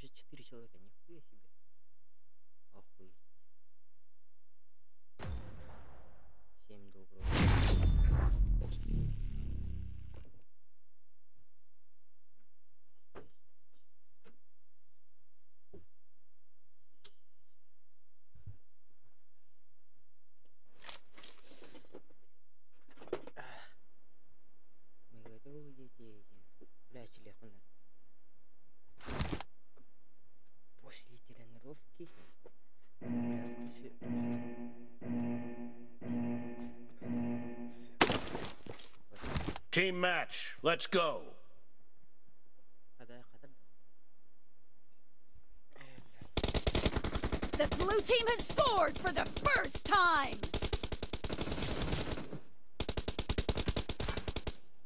Уже 4 человека, нихуя себе. Охуеть. Всем доброго. Мы готовы, дети? Бля, телефон. После тренировки. Бля, короче, Team match, let's go. Хата, хата. The blue team has scored for the first time!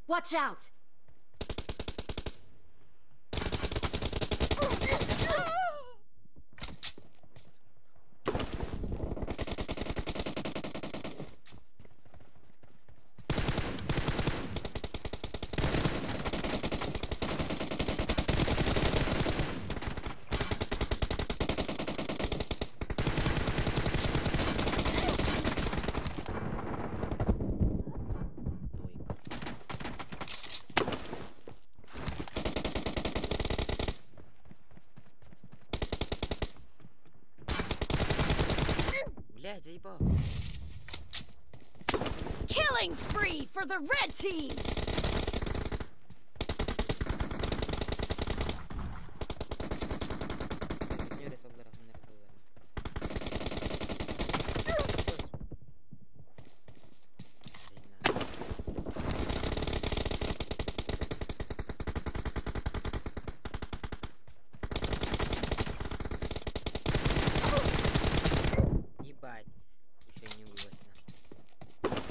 Watch out! Двойка. Блядь, заебал. Killing spree for the red team! Нерет алларах, нерет алларах. Ебать, еще не вылазь нахуй.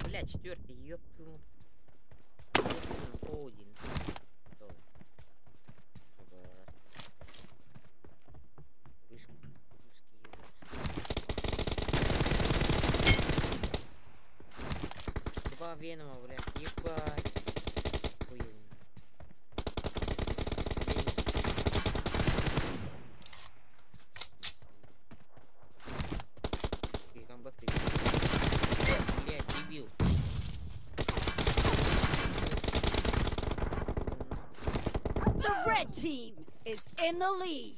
Бля, четвертый, ёб твою. Ёб твою, Один. Готово. Русский, русский, русский. Два Венома, блядь, ебать. Охуенно. Ты камбэк ты. Блядь, дебил. The red team is in the lead.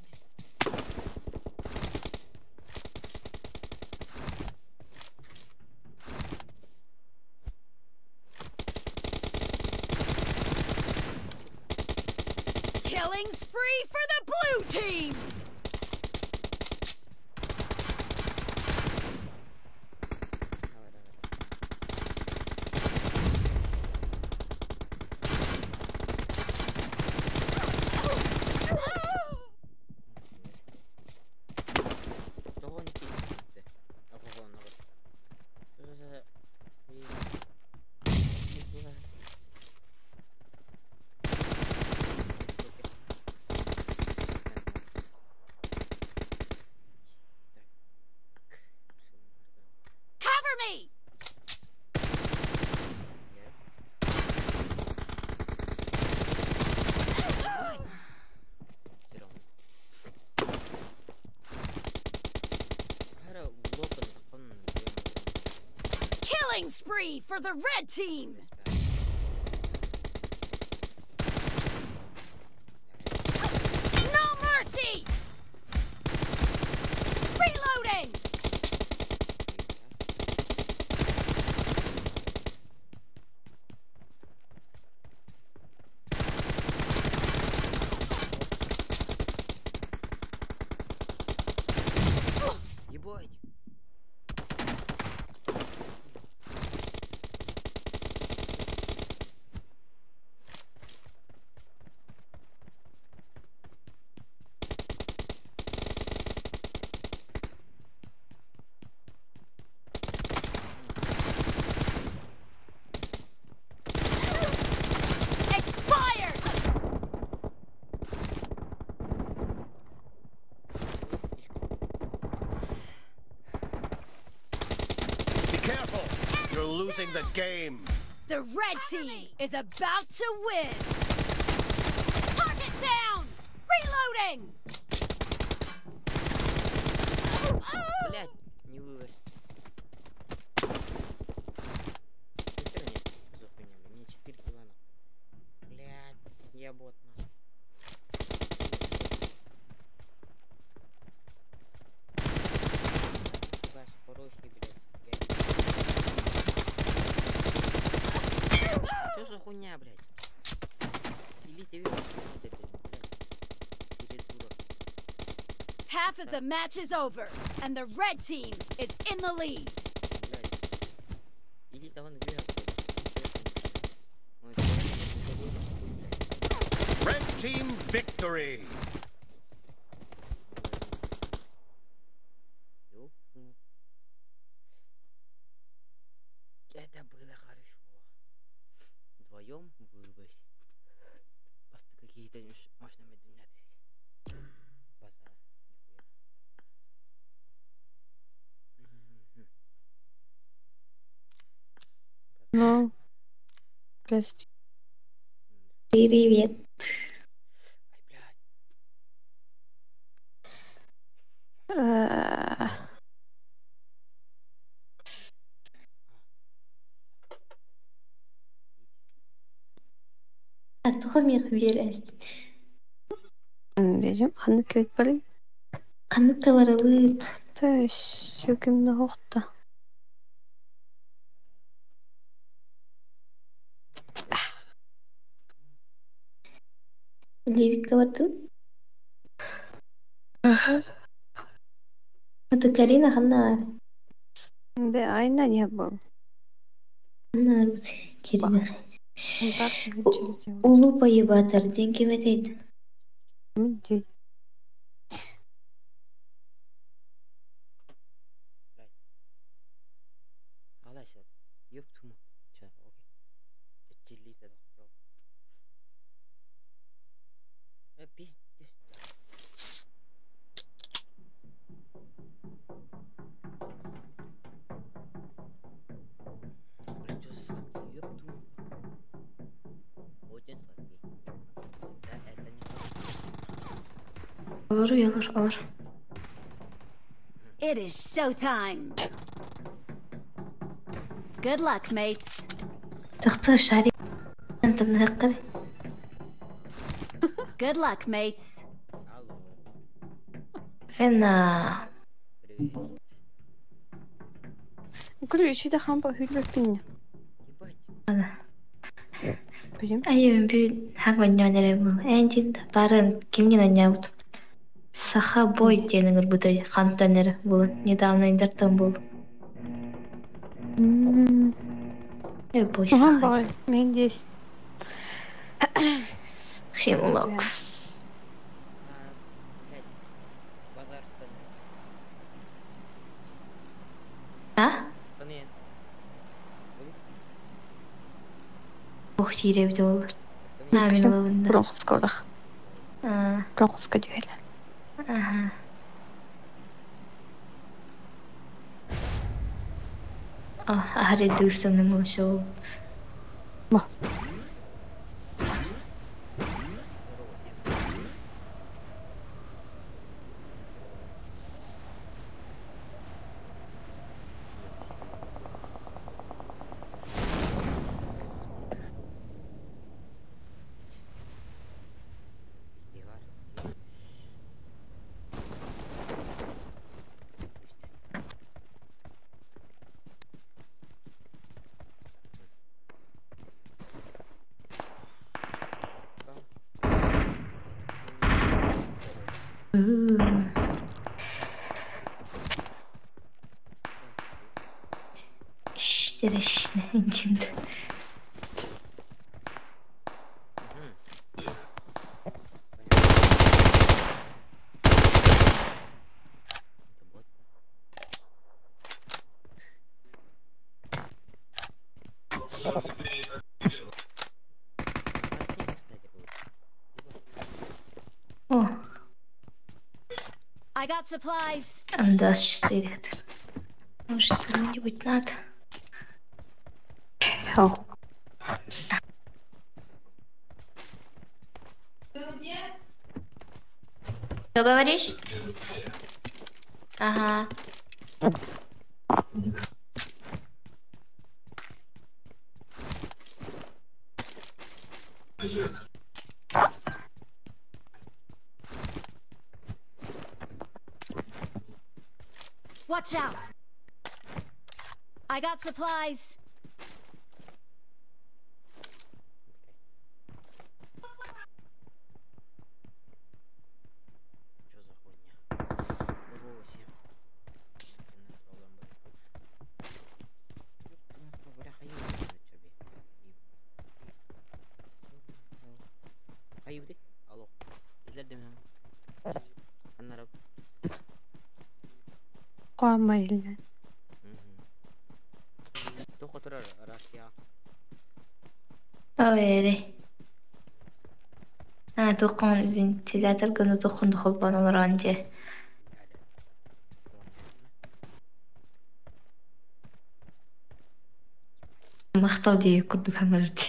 Killing spree for the blue team! Давай, давай, давай. Того не кидайте. Ого, народ. Что за... Cover me! Все равно. Killing spree for the red team! No mercy! Reloading! Ебать! Expired! Be careful! You're losing the game. The red team is about to win. Target down! Reloading! Блять, не вывез. Херня, за хуйня, бля, мне 4 кило нахуй. Блять, я бот нахуй. Вася, хороший, блядь. Я... Чё за хуйня, блядь? Идите вверх, вот это, блядь. Придурок. Half of the match is over, and the red team is in the lead. Блядь. Идите вон вверх, блядь. Ой, блядь. Red team victory! Ёпу. Это было хорошо. Вдвоем вывозь. Просто какие-то можно медлять. Базар. Нихуя. Мгм. Базар. Ну, здрасте. Привет. Ай, блядь. Атухамир биэрээст. Бежим, ханнык кэбит барый. Ханныкка барабыт. Та сөкүмнө хоқта. Левикка бардыбыт. Ата Карина ханна бар. Бе айна не был. Ханна барбыт. Карина. Так, Улуу байыбатар ден ким этейт? Мен Блядь. Алайся. Ёб твою мать. Ча, окей. Чилит это. Пиздец. Блядь, чё за сладкий? Ёб твою мать. Очень сладкий. Да, это не Olur olur olur. It is showtime. Good luck, mates. Тахтар шарик тыныккыр. Good luck, mates. Алло. Фена. Привет. Күл үчүдэ хампа хүлбэппин. Ебать. Бежим. Айым бүү хаг онньоон эрэ бул. Энжин барын кимнин онньообут. Саха бой диэн ыҥырбыта хантан эрэ булан недавно индартан бул. Э бой Аха саха. бай, мен десять. Хемлокс. А, блядь. Базар штаны. А? Штаны. Будут? Ох киирэбит буоллар. Штаны. Аа мин ылабын да. Бронхосколах. Аа. Бронхоска дьүһэлэр. Аха. А, аһары дыысыным ошол. Ба. Здорово всем. Ивар. Иштерешне интимде. Мгм. Это бот, да? А с ним, кстати, был. Ебать. О, I got supplies. М24. Может, кому-нибудь надо? Хау. Что говоришь? Ага. Watch out! I got supplies. Чё за хуйня? Голосе. Хайыбды. Алло. Излердим. Аннарап. Қуамайлы. Тоқотурар Россия. Ой, А, тоққан вентилятор гыны тоқын холбан олорон же. Махтал дии курдук хаңарды.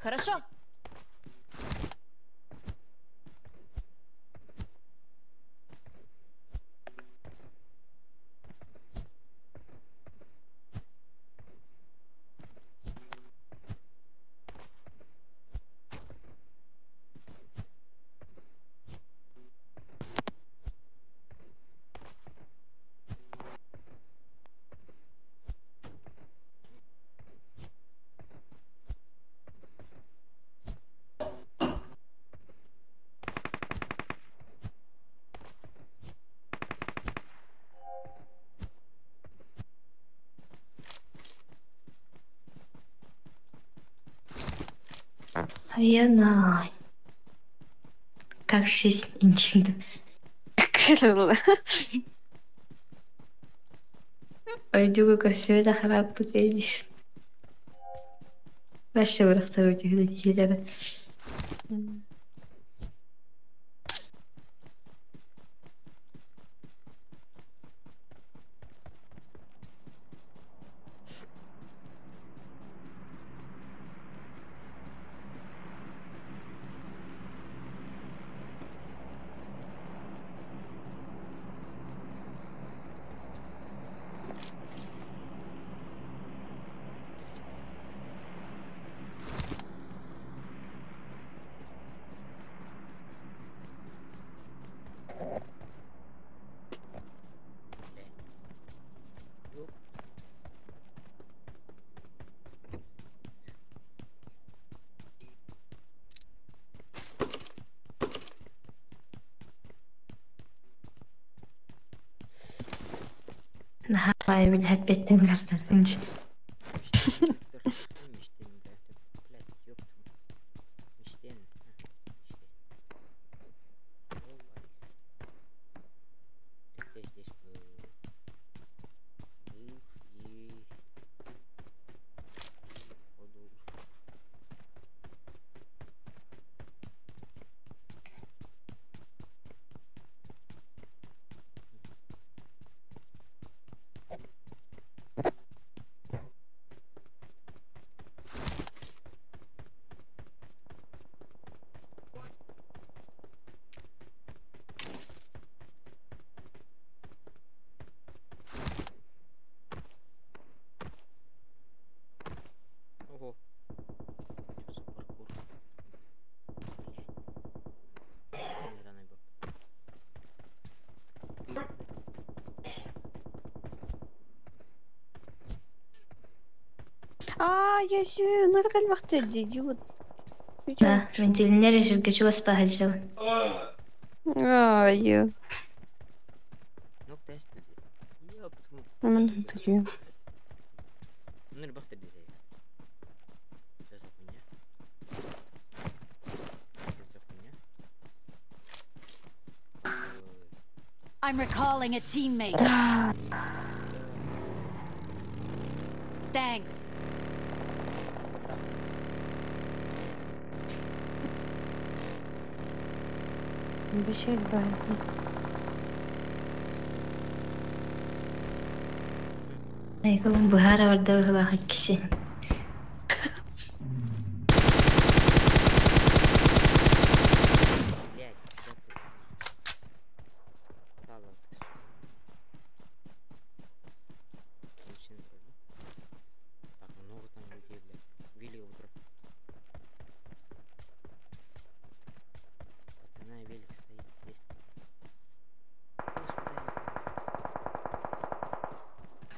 Хорошо. Саяна. Как жизнь интимда. Ойдуга көрсүбэт ахараппыт эдис. Вообще бырахтар үтүһүлэ киһилэрэ. Наһаа билэппиттэн гастартын Ого. Что за паркур? Блядь. А, я сю, наркальбахты идиот. Да, вентилинер решил вас пахальжал. Ай, Ну, тест. Ёпту. мен түгү. Нырбахты десе. Что за хуйня? Что за хуйня? Ой. I'm recalling a teammate. Thanks. Обещать байку. Айгын быһара барда быһылаах киси. Блядь, куда ты?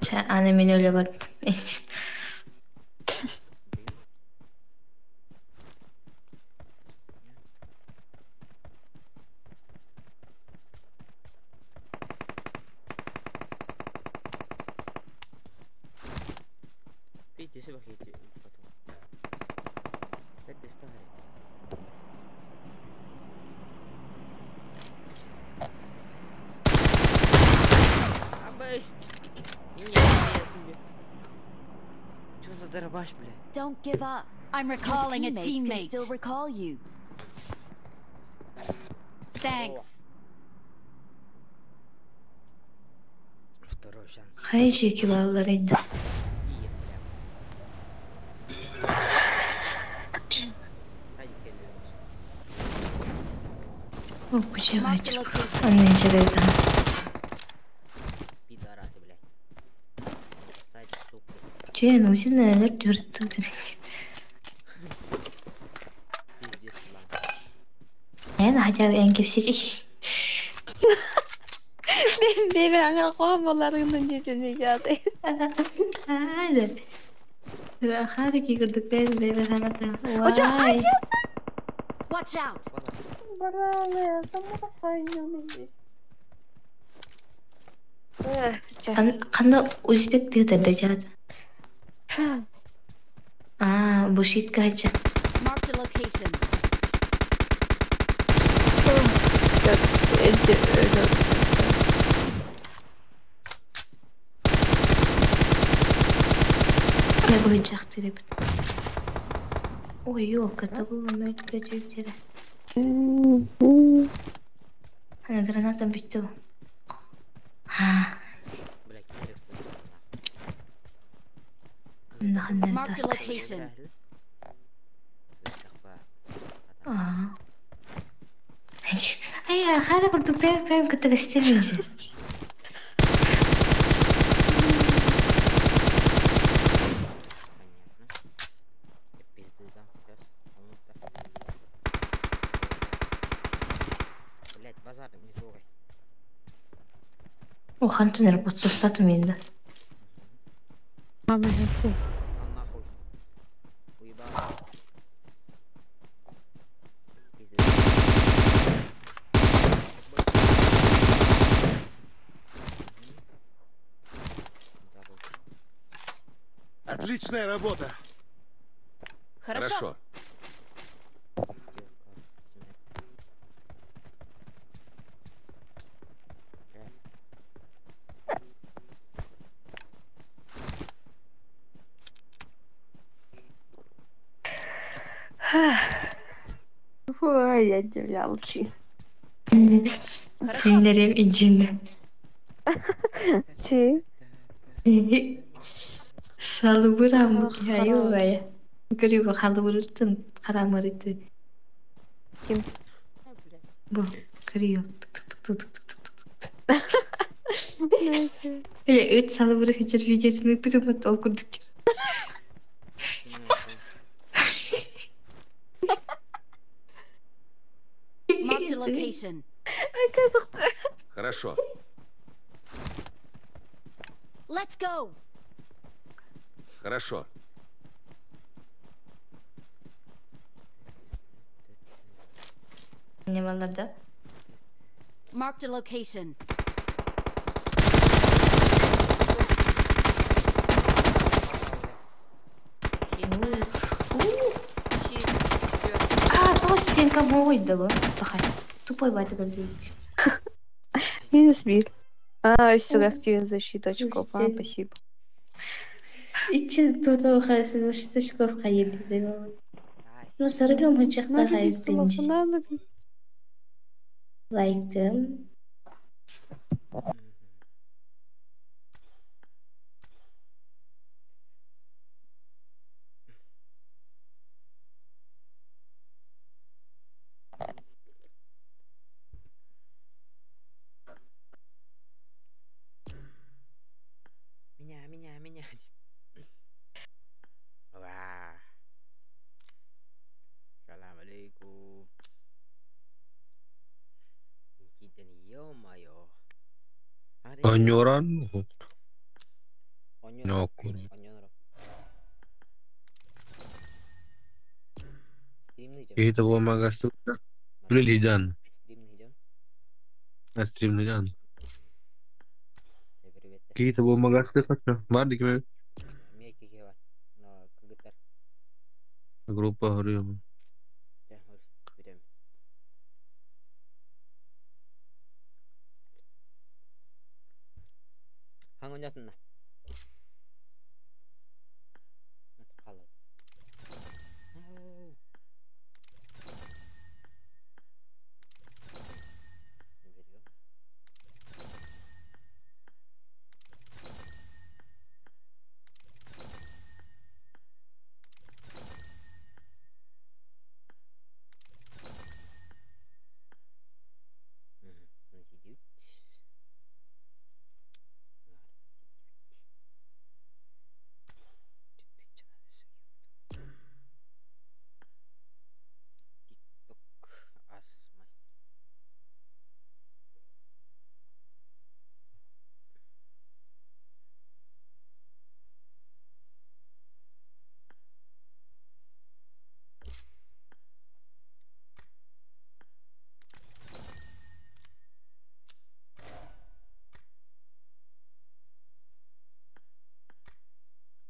Чэ, аны мин өлө бардым. Дым. Пиздец, похитили потом. Да пизда, говорит. Абысь! Нихуя себе. Чё за дробаш, бля? Don't give up. I'm recalling a Your teammates can teammate. still recall you. Thanks. Второй шанс. Хайжики баллар инде. И, бля. Хайди келлер. Ол күче Marked a байчыр. location. Анны инче Пидорасы, блядь. Сать, сука. Чуен усин әлер төрттү. Пиздец, ладно. Эн хотя бы эн кепсети. Бebe аңа қуамаларыңның десене жады. Хады. Хады ки курдук бэби бэби ханата. Оча, Вай. Watch out. Баралы, самара Канда узбек тыгдырда жады. А, бушитка хача. Marked a location. Я буйчак тереп. Ой, ёлка, это было мөлт бөтүктері. Ана граната бүттү. Ha, Бля, кирек мында Marked a таска. location. Аа. Ай, хара курдук бэм бэм кытык истемейже. Понятно. Я пизды дам сейчас кому-то. Блять, базар не трогай. О, хантын ботсостатым енді. Мама, Там нахуй. Уебал. Пизды. Мгм. Отличная работа. Хорошо. Хорошо. Пятерка, семерка. Блядь. Ой, я удивлялся. Хорошо. Сендерем инжинде. Чи? Салыбырам аюбай. Көрүбү халыбырыттын карамырыты. Ким? А, блядь. Бу көрү. Тук тук тук тук тук тук. Эле ыт салыбыры хечер видеосун бүтүп ол курдук. Marked a location. Хорошо. Let's go. Хорошо. Не балларда? Marked a location. А, тоҕо стенка боҕойда бу. Пахай. Тупой батя көрдүк. Минус бил. А, все, активен защита очков. А, Слушайте. спасибо. Ичи тото хайсы штучков хайды. Ай, Ну, сарылым хычакта хайсы. Лайктым. мгм. Меня, меня, меня. Ва. Салам алейкум. Никита, ё-моё. Аньоран. Онньон No, курва. онньон Стримный идем. Киһи тобуомага сука. Мара. Үлэлиһдьан. Стримный идем. Стримныйдан. Тебе привет. Киһи тобуомага сыхача. Бар дикме Мне кихела. Но кгтр. группа хоруйум. Бүтем. Хаңонятына. Қалады. Берем. Тикток ас мастер.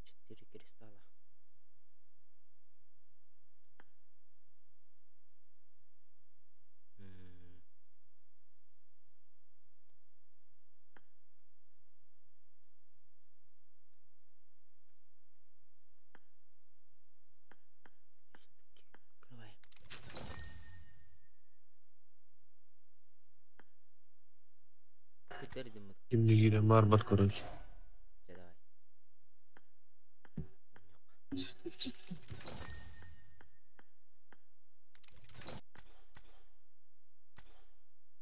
Четыре кристалла. М. Штуки. Открываем. Көтөрдүм. Кимнигире марбат короче. Чэ, давай.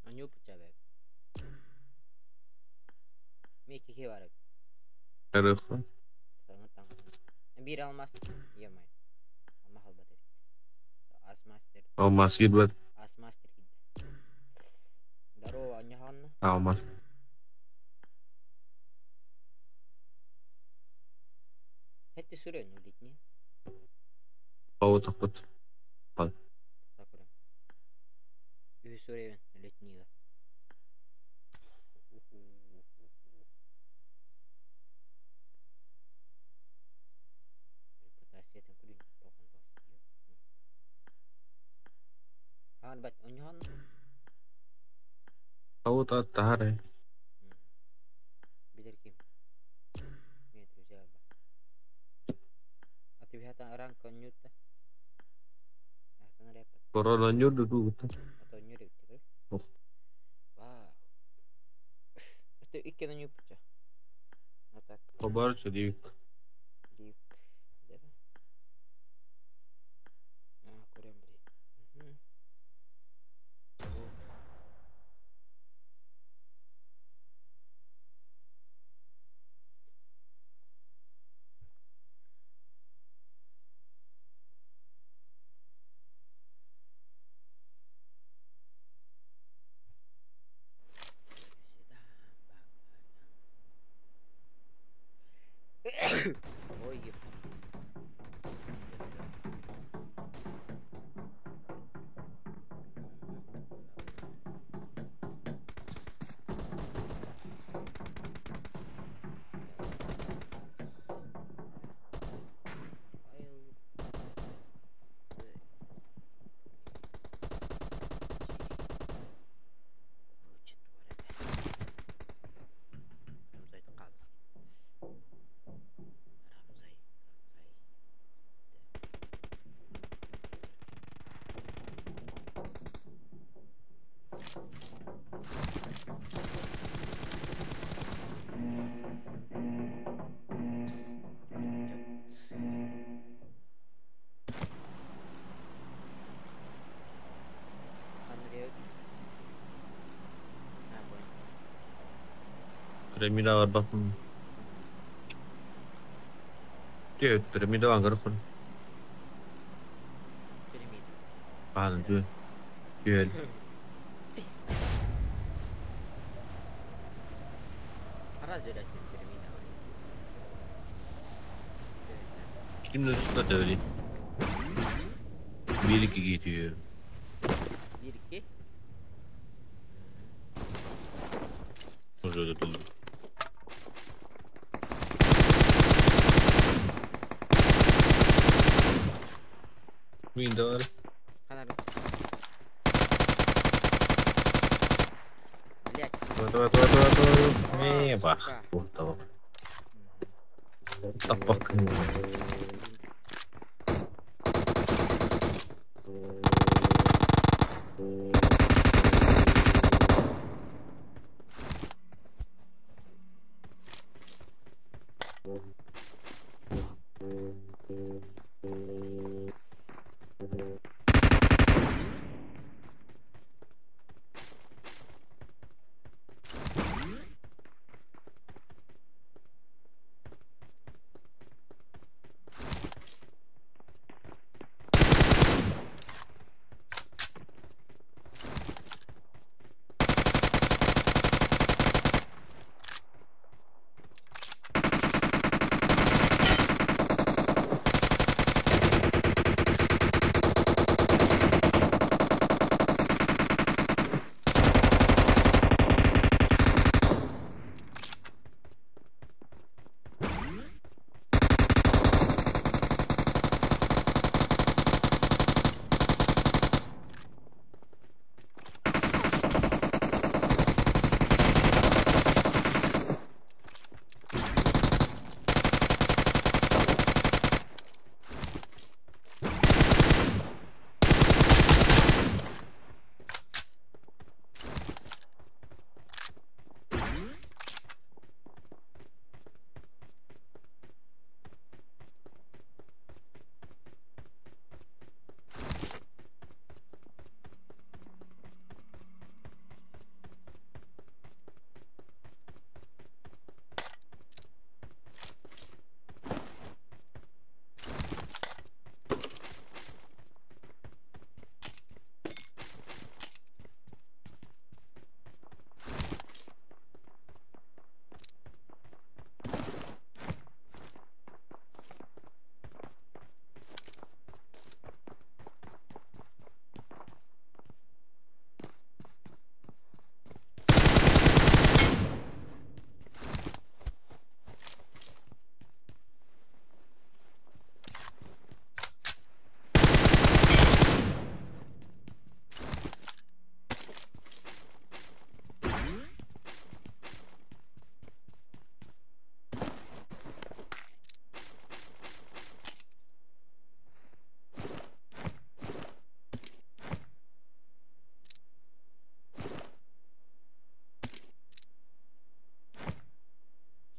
Аню пучабе. Меки бар. Хорошо. Бир алмаз. Емай. Алма халбат эбит. Ас мастер. Алмаз кирбет. Ас мастер кидде. Здорово, Анюханна. Алмаз. Хэтти сүрөн улитни. Пау тахпыт. Такурем. Үһү сүрөйүн летнига. Репутация күлүн тохон тос. Хан бат Анюханна. Пау та тахаре. Билер ким. Мен друзья ба. А ты бихата ранг онюта. Ахтан репат. Корона нюрду дугута. А то нюрю тигр. Ох. Вау. Это икки на нюпча. А так. Хабар чудик. Дик. Да. А, курем, блин. Мгм. О. Сюда, баклажан. Ой, ё. Файл. Рамзай қалды. Рамзай, Рамзай. Андрей. А, понял. Пирамида барбакын. Те пирамида ангар хон. Пирамида. Ан дю. Дю. Разве пирамида? Ким да öyle. Bir iki getiriyor. 1-2. Уже тут. Windows. Блять. Давай, давай, давай, давай. Не, бах. Вот, давай. Тапок.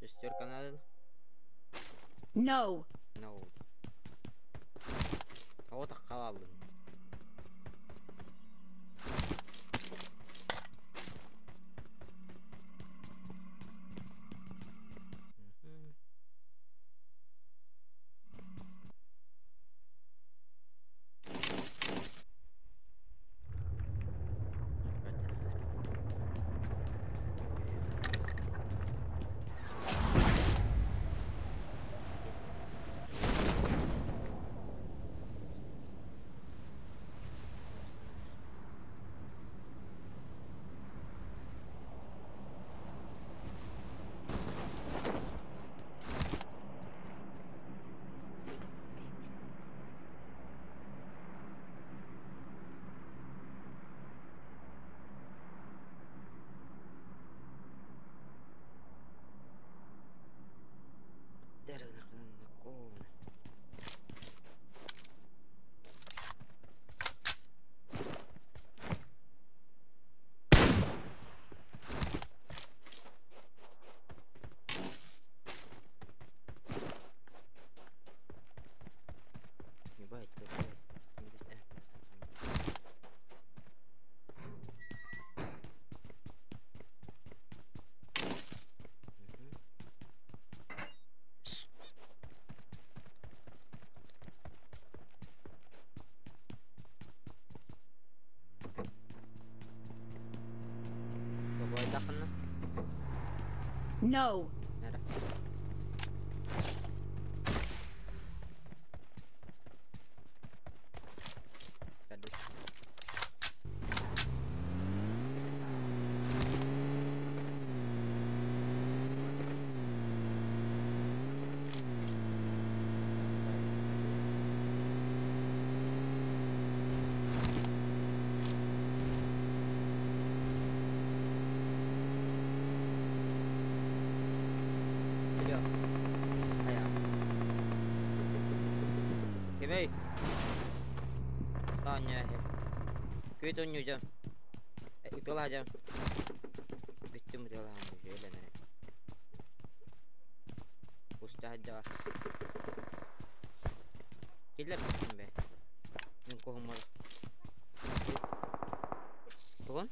Шестерка надо? No. No. Кого-то халал. No. Эй! Таня, Күөт оонньуу Ытыалаа дьон. Бүттүм ытыалаан өлөн эрэ. Уста сылдьаҕа. Киллэр бэ. Мин куһуммар. Тугун?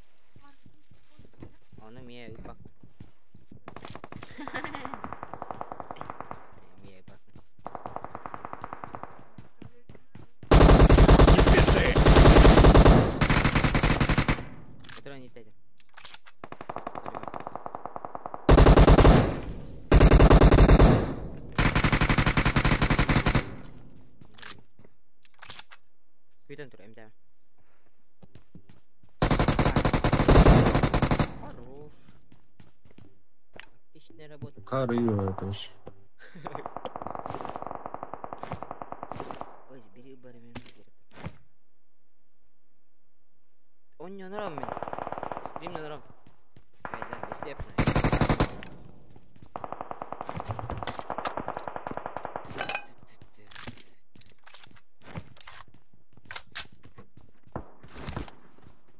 Ону эмиэ ыыппаккын. Эмиэ ыыппаккын. Не спеши! Который не этим. Күүтэн тур, МТ. Хорош. Отличная работа. Карыю это ж. Ой, бери барымен Оонньонором мин. Стримнанором. Айда, истиэп.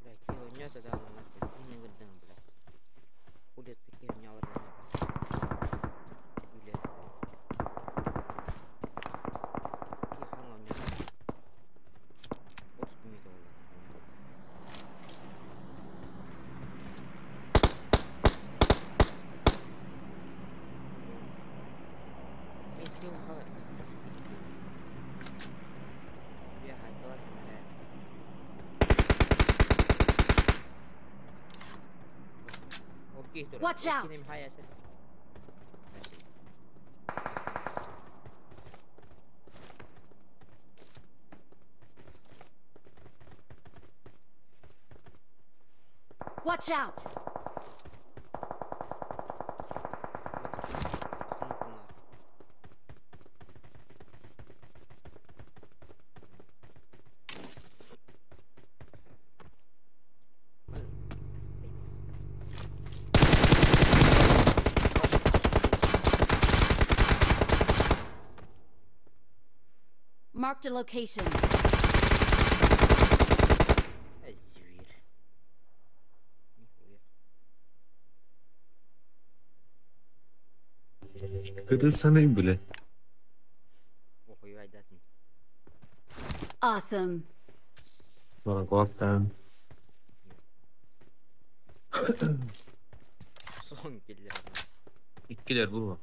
Бля, киһи оонньоото да нахуй, не гырдың, бля. Хули такие оонньоолор Үлэ. Киһи хаҥ оонньоото. 30 минут буолла. Мин кил хаҕа Я хотела бля. Окей, тур. Watch out. Watch out! Marked a location. Зверь. Нихуя. Кырысаны, бля. Охуй айдатын. Awesome. Баракуактан. Сон киллер. Иккилэр бу.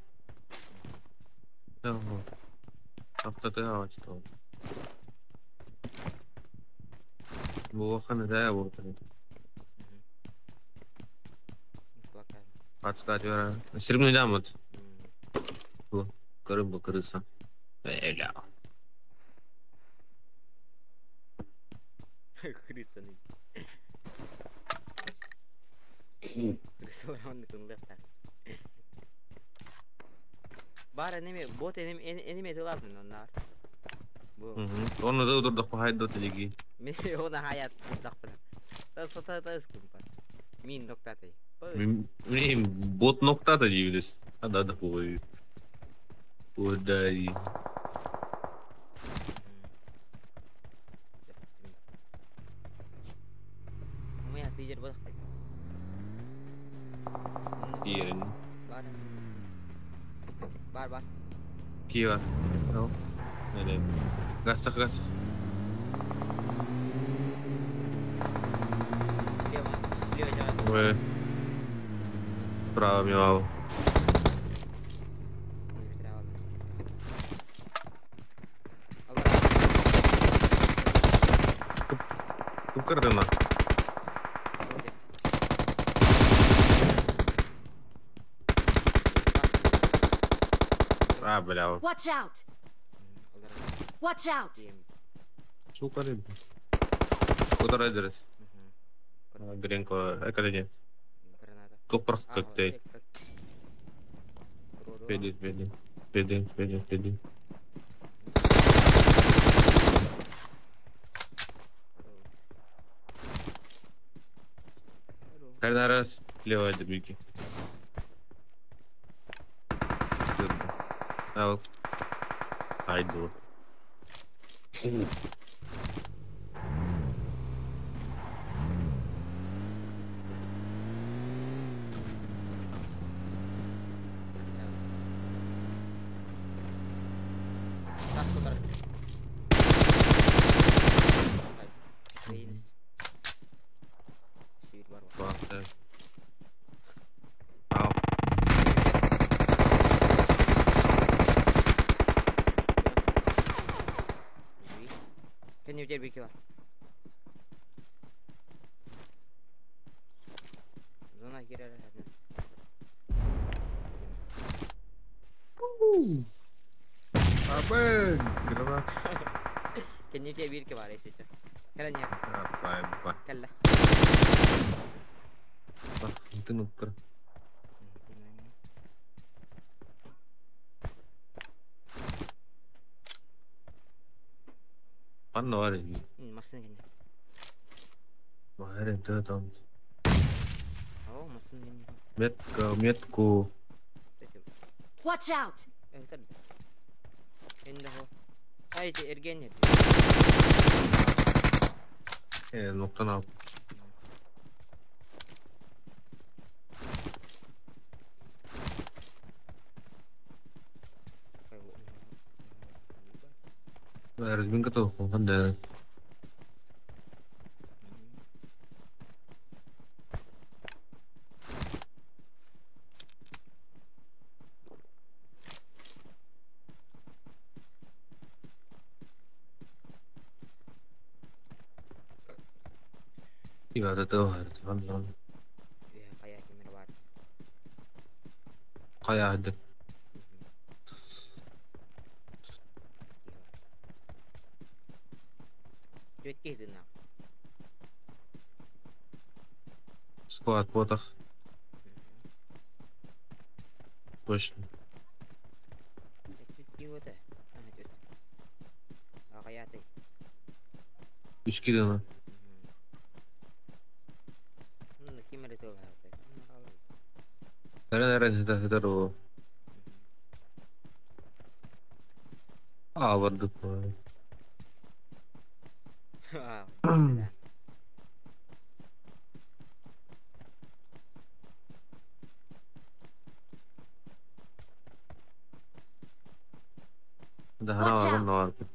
Tamam. Аптаты что. Бу ханы да бу. Подсказать вера. Стрим дамут. Бу. Көрүм бу крыса. Эля. Крысаны. Крысалар онны тыңлыктар. Бар энеми бот энеми энеми тылабын оннар. Бу. Оны да удурдак хайда телеги. Мен оны хаят тудакпын. Та та та скумпа. Мин доктатай. Мен бот ноктата дейбиз. Ада да бой. Удай. Моя тижер бодак. Тиерин. Бар. Бар бар. Кива. No. Неле. Гастах гас. Слева, слева жагат. Ой. Справа мивал. Кып-кырдына. А, бля. Watch out! Watch out! Сука, рыб. Куда райдерс? Гренко, эколени. Граната. Топор коктейль. Педи, педи. Педи, педи, педи. Когда левая дебики. Ал. Айду. Тас тутар. Украинец. Сибирь бар. Баахта. Ау. Кенни у тебя кило. Зона хера. Абэ, гранат. Кенни у тебя бир кило, если что. Кэлэн иһэр. Апай, Кэллэ. ба. Антын уктар. Панна бар. Массыына кэннэ. Баар это там. О, массыына кэннэ. Метка, метку. Watch out! Ай, эрген. Ноктан ал. Разминка то, ханда. Игада то, ханда. Кая хады. Склад ботах. Точно. Үч килоны. Нэрэ нэрэ хитэ хитэ ро. А, бардык. Да, Watch хана out. бар.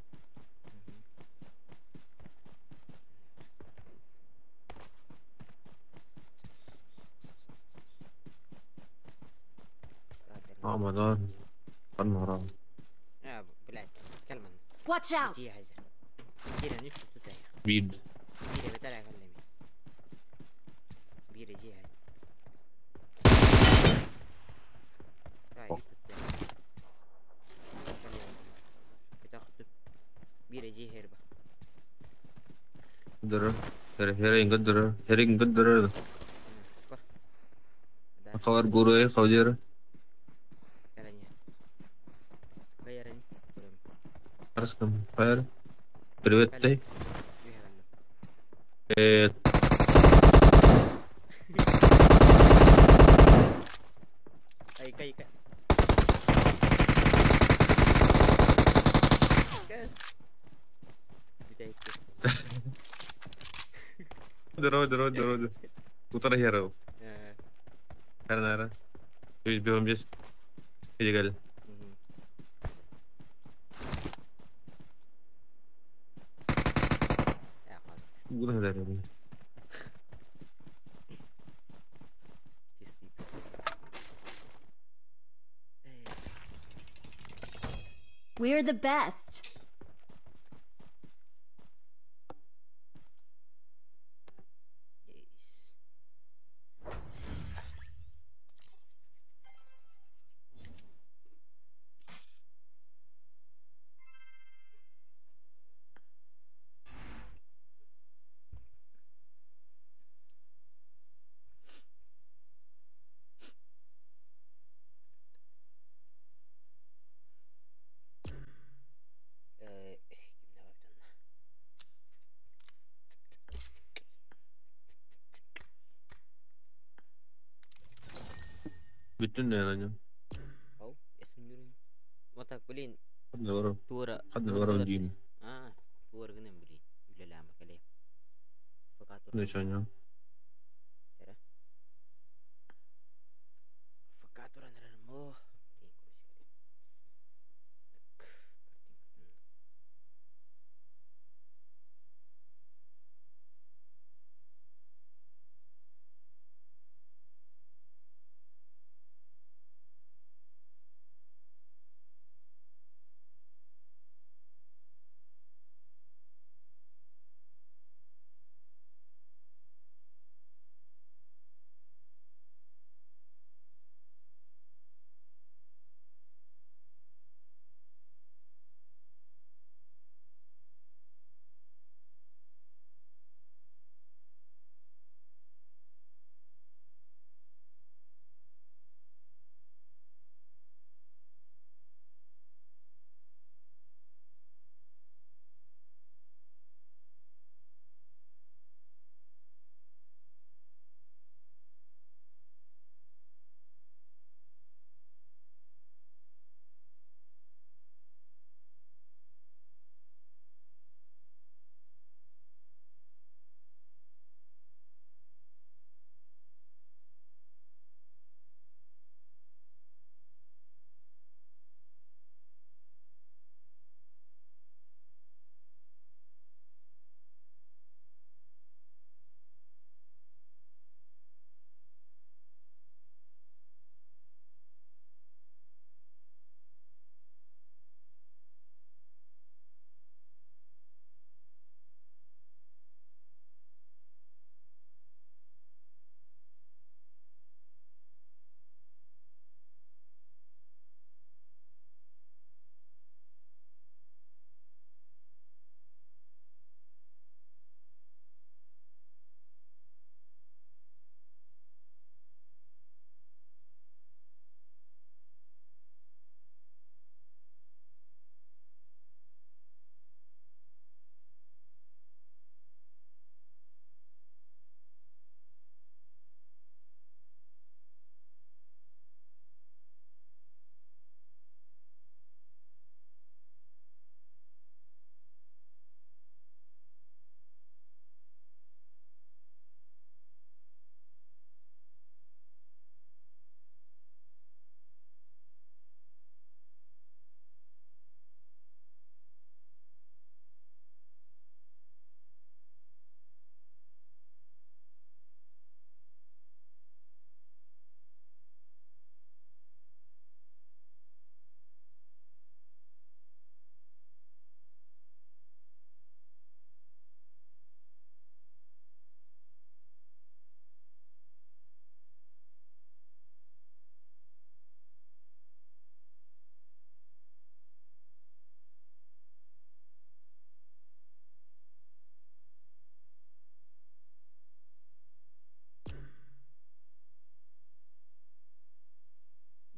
Амадан. Аннара. Watch out! Бид. Дөрө. Хере хере ингад дөрө. Хере ингад дөрө. Хавар гуру э хавжер. Арскам фаер. Привет ты. Э Дөрө дөрө дөрө. Утара хере. Хере нара. Бьем здесь. Иди Буду говорить. We're the best. Бүтүн наверное. Вот так, блин. Хадны Тура. Хадны Тугу гынан билин үлэлээмэ кэлиэ. ФК Ну туран что, не? Эрэ. ФК туран эрэрим оо. Блин, короче кэлиэ. Так, картинкатын.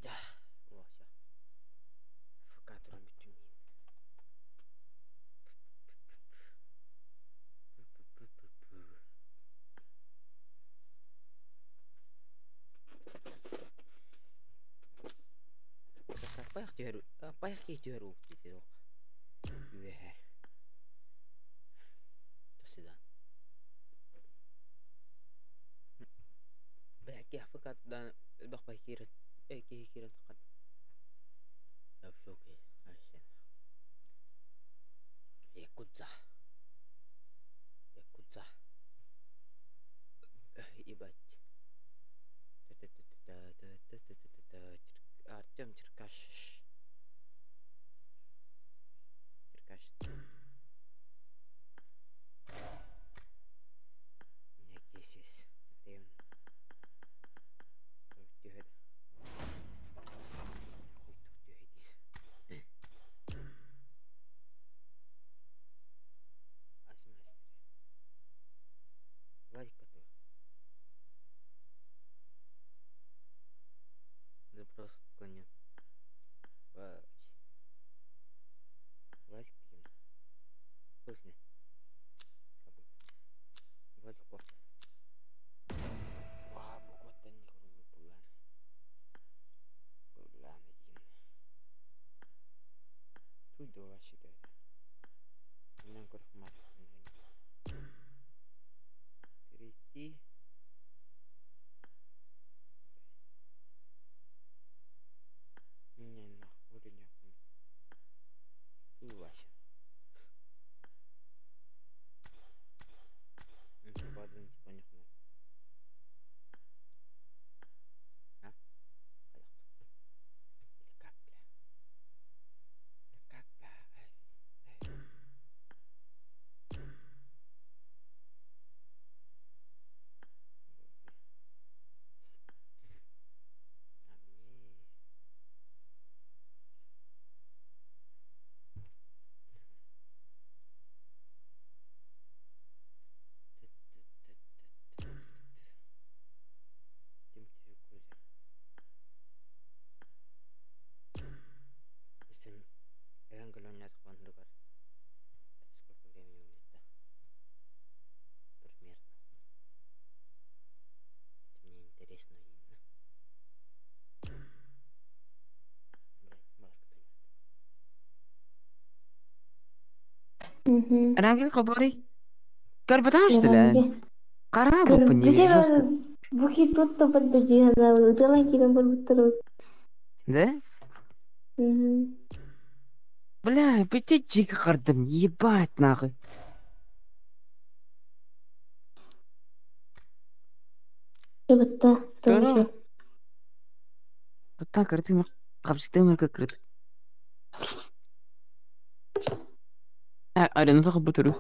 Да, о, все. ФК туран бүттүм диин. Паях түһэр, паях киһи түһэр уу диэтэ үөһэ. До свидания. Бля, АФК-дан элбэх бай киирэн, киһи киирэн таххан. Вообще окей. Якудза. Якудза. Ебать. Артем Черкаш. Черкаш. Некисис. Артем. Түһэд. Түһэд. Асмастер. Владик потом. Запрос отклонен. Владик таким. Слушай. Забыл. Владик кофе. Ваа, букваттан не құрылы бұлан. Бұлан один. Тут два считает. Нам көрөх. Угу. Рангель хоборий. Карбатан что ли? Кара Көрбүтэ бу ки тут поддержана ыталан кирен барбыттар. Да? Угу. Бля, бите жиги кардым, ебать нахуй. Шыбытта, тоже. Тут кырды, капсыты кырды. Арена захабутуру.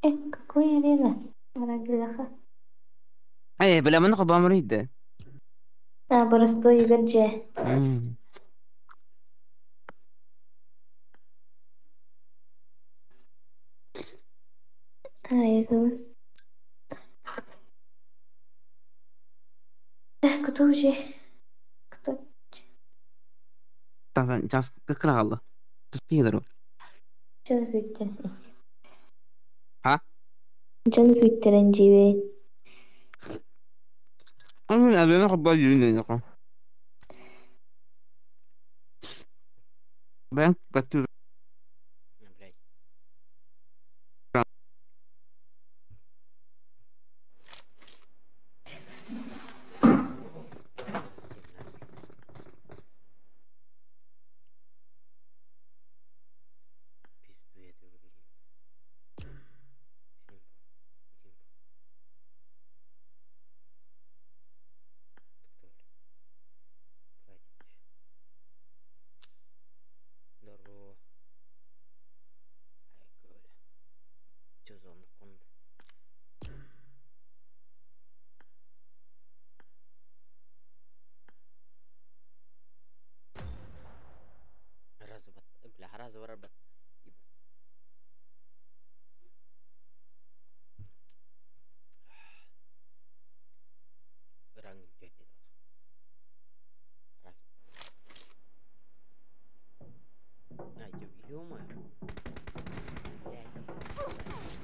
Какой арена? Арагылаха. Эй, бля, мы нахуй А, простой гадже. А, я говорю. Так, кто уже? Кто? Там, сейчас как рало. Пидору. Жан күйттен. А? Жан күйттерен жибей. Арена хабар Бен, батту. Блядь. Пизду это выглядит. Симпл. Димп. Кто, бля? Платит еще. Здорово. Ай, Коля. Чё за анаконда? Раз, бля, раз, бля. Раз. А, ё-моё. Блядь. Слушай,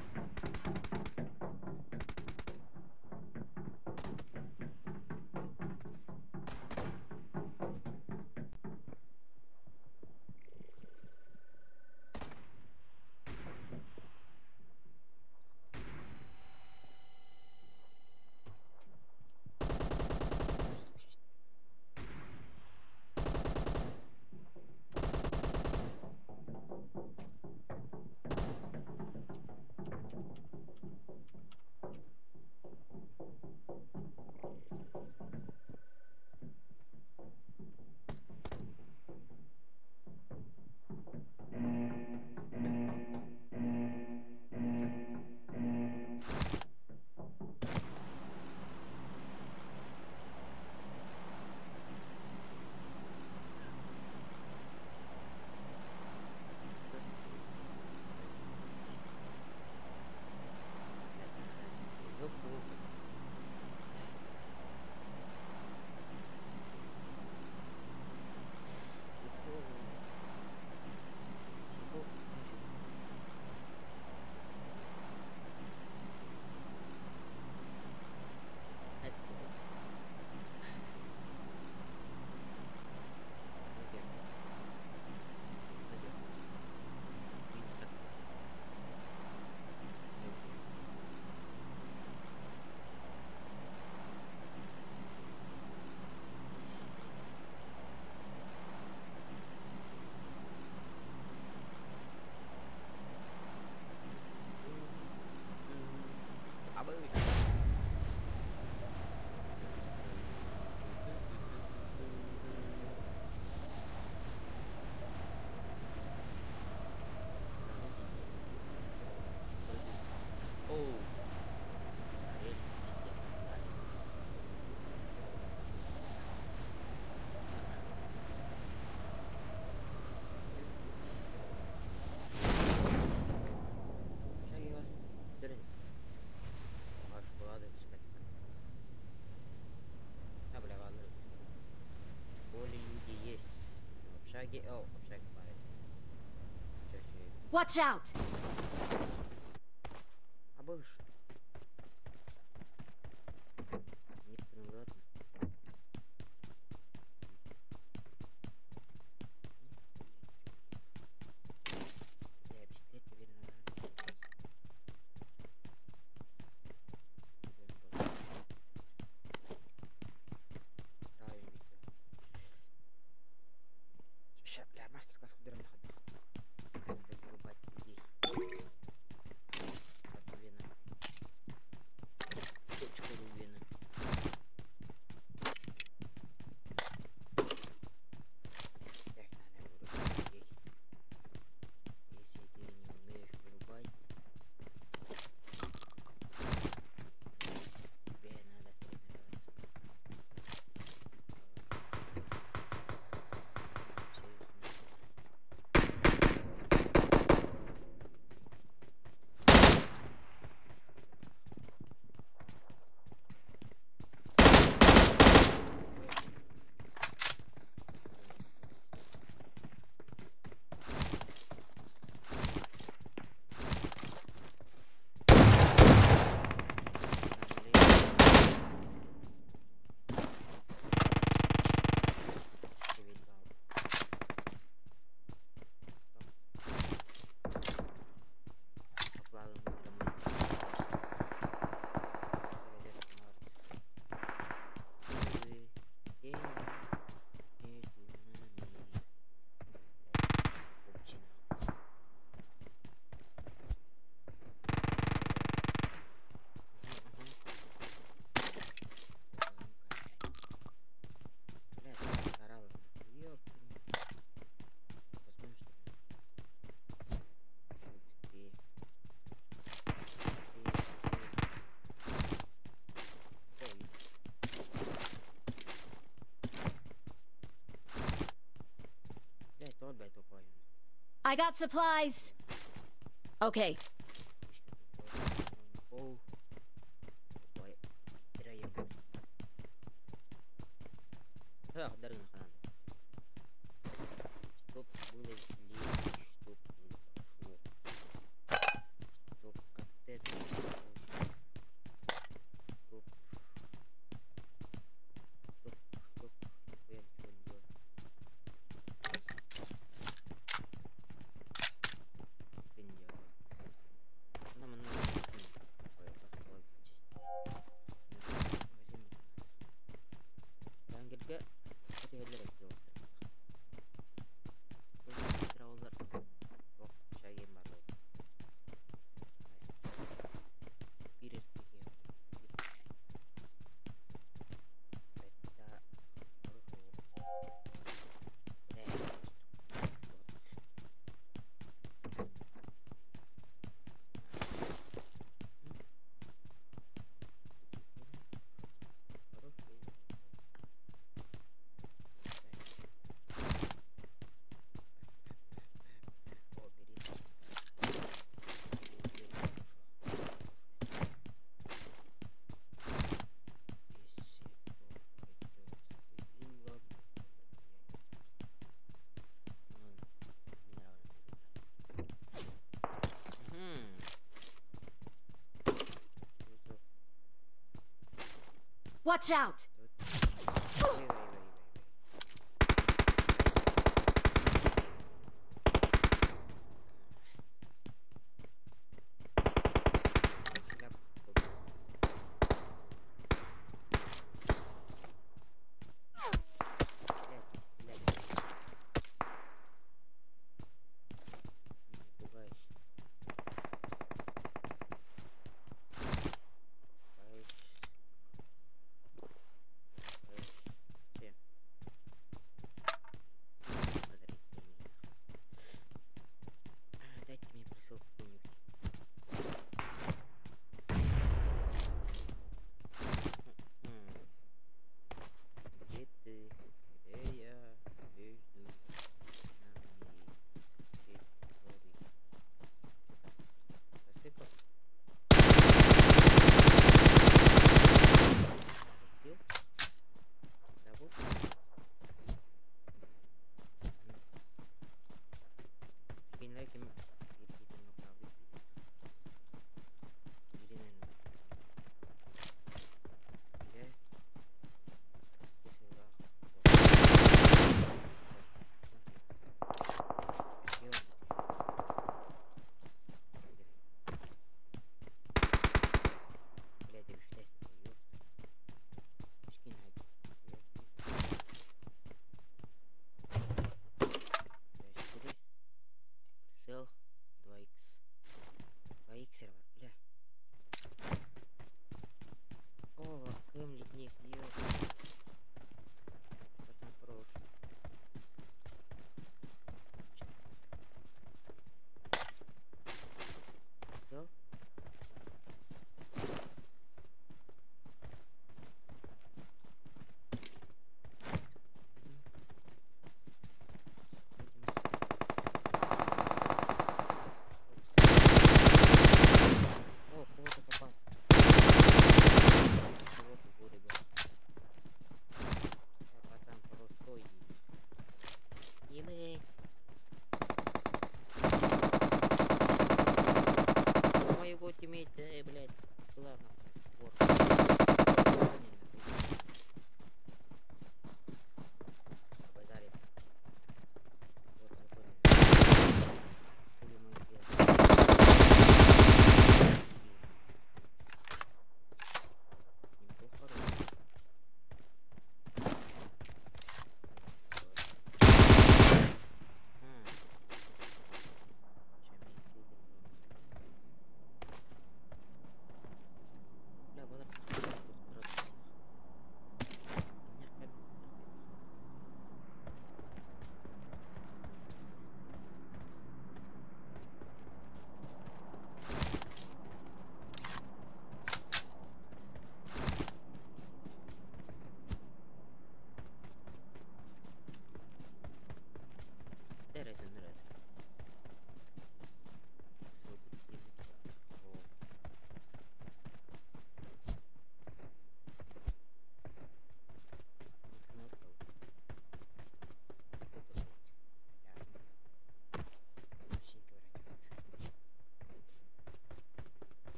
Ёб твою мать. Никто. Симпл, нафиг. Это плохо. Наверх. Наверх. Минус. Оу. Рельс, пиздец, Шаги вас дөрен. Ага, шоколады пускать. А, бля, ладно. В школе люди есть. В общаге... О, в общаге парень. Чё еще? Watch out! А быш. Никто не ладно. Бля, пистолет тебе. I got supplies. Okay. Чтоб было веселее, чтоб было хорошо, чтоб контент был хороший, чтоб, чтоб, чтоб, нихуя ничего не делать. Сын делает. Нам много. Ой, Watch out!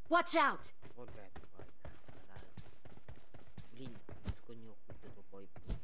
Watch out! Вот, блядь, тупой, нахуй, да. Блин, сука, нюхай, ты тупой, блядь.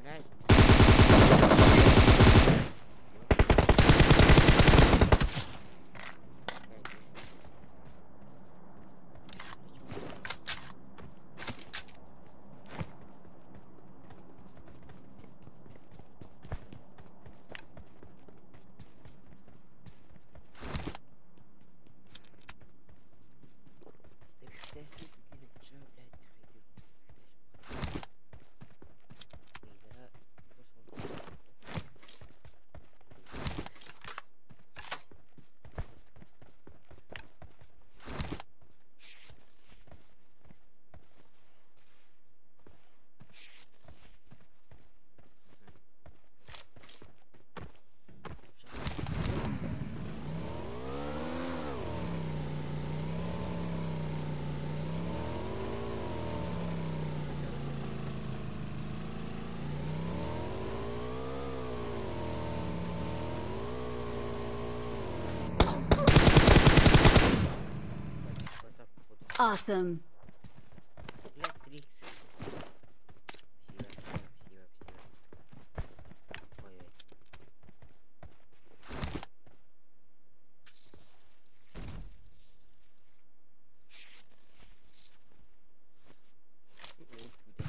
Блядь. Awesome. Блядь, Трикс. Спасибо, спасибо, спасибо. Ой-ой. Ой, куда?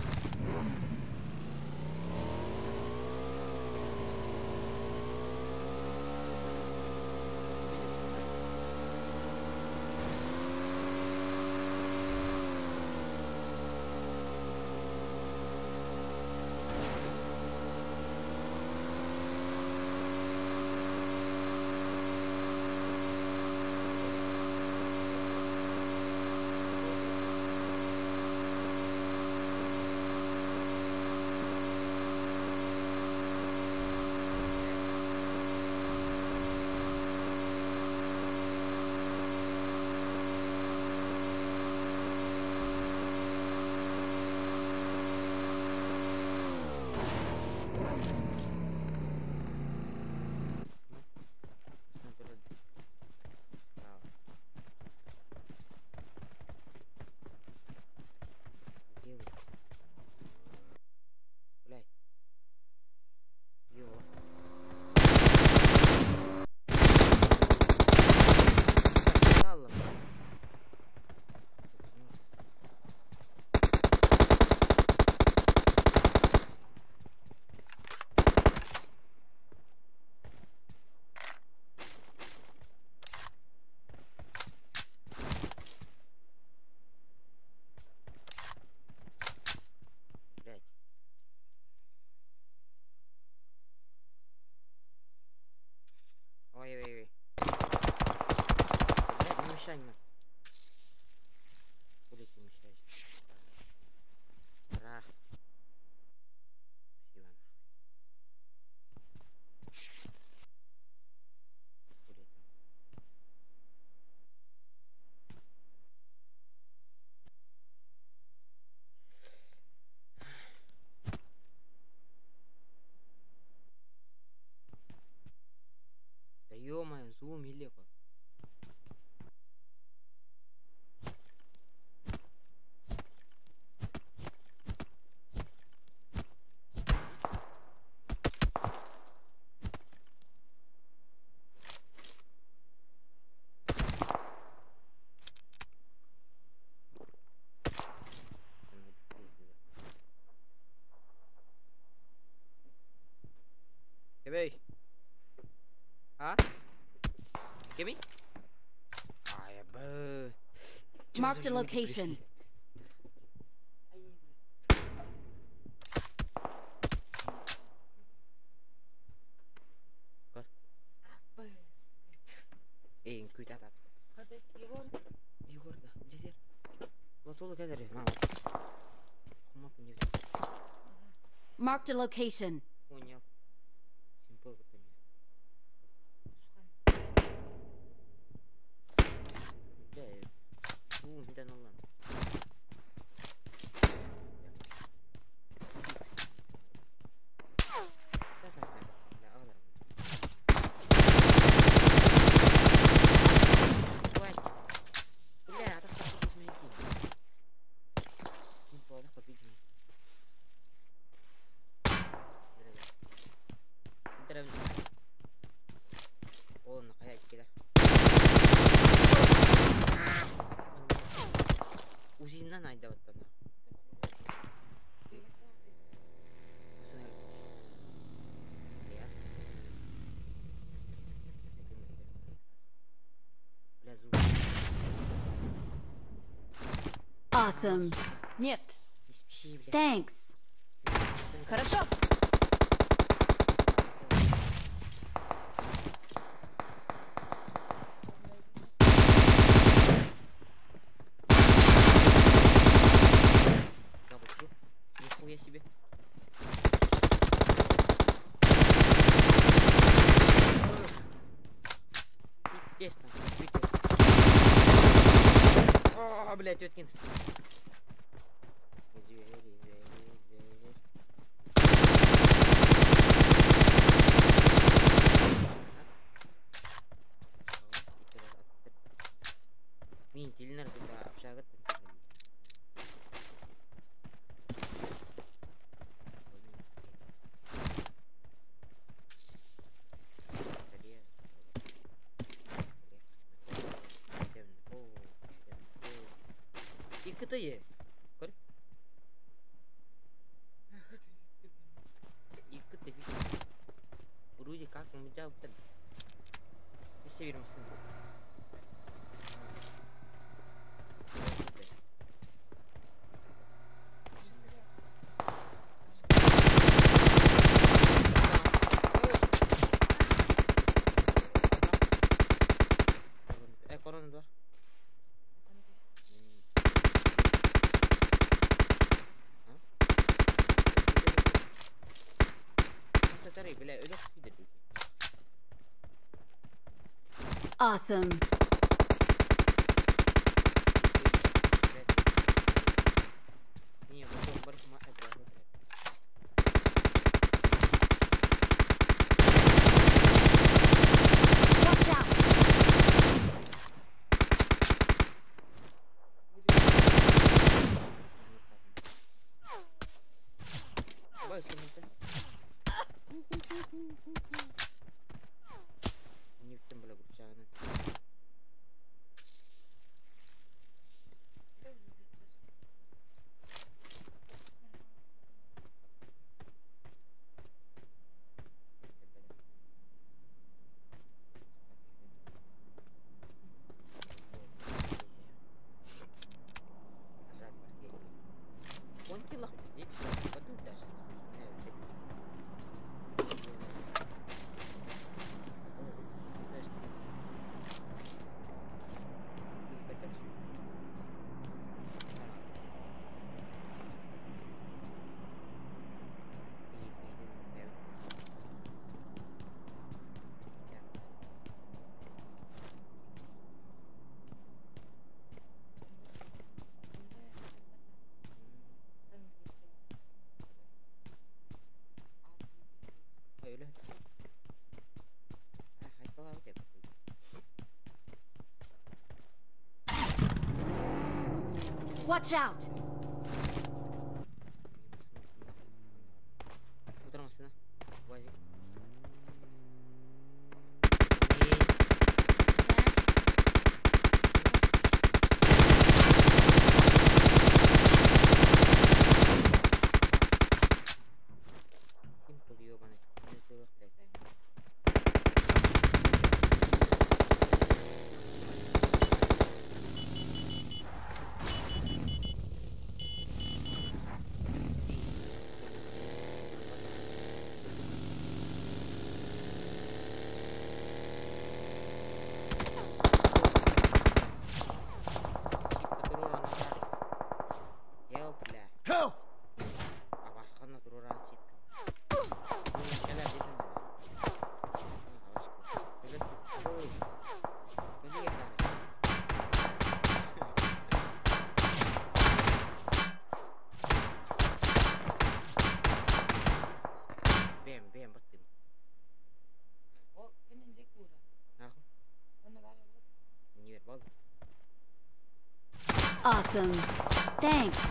Суум иһиллиэ ko. Кебей. А? Кеми? Ай, б. Marked a location. Эй, күтә тат. Егор да, жезер. Латулы кәдер, мама. Хумап не. Marked a location. Понял. Симпл вот у меня. Дьэ, уу, митэн оллан. Узиннан айдабаттан. Awesome. Нет. Не спеши, бля. Thanks. Хорошо. Double kill. Нихуя себе. Пиздец там, светил. О, блядь, теткин. Зверь, зверь, зверь. Мин тилинер куда общага. Икыты Көр. Икыты Вроде как он взял. Север Корона 2. Awesome. Watch out. Watch out! Help! Awesome. Thanks.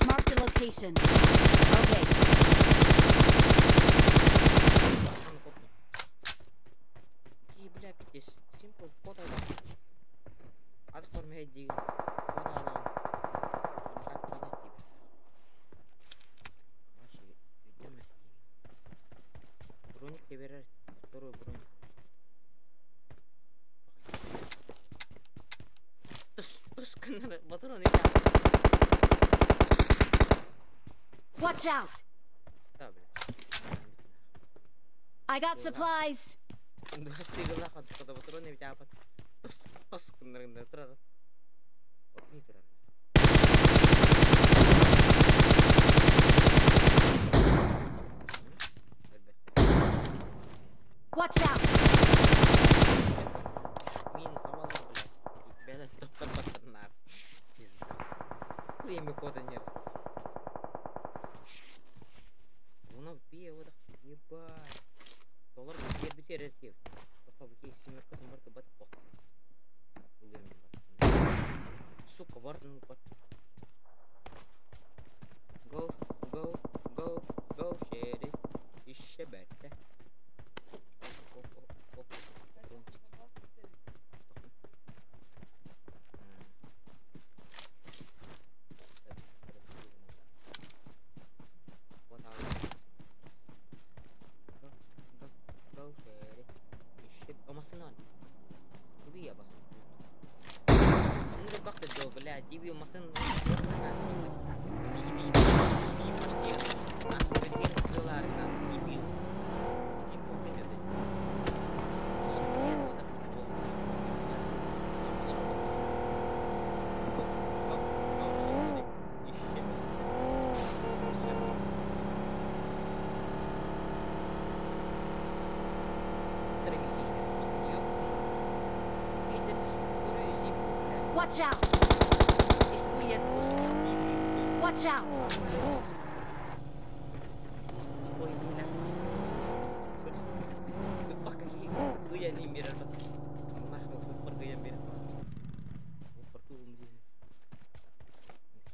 Mark the location. Okay. Watch out! I got supplies. Watch out! Go, go, go, go, shit. Watch out! Watch out!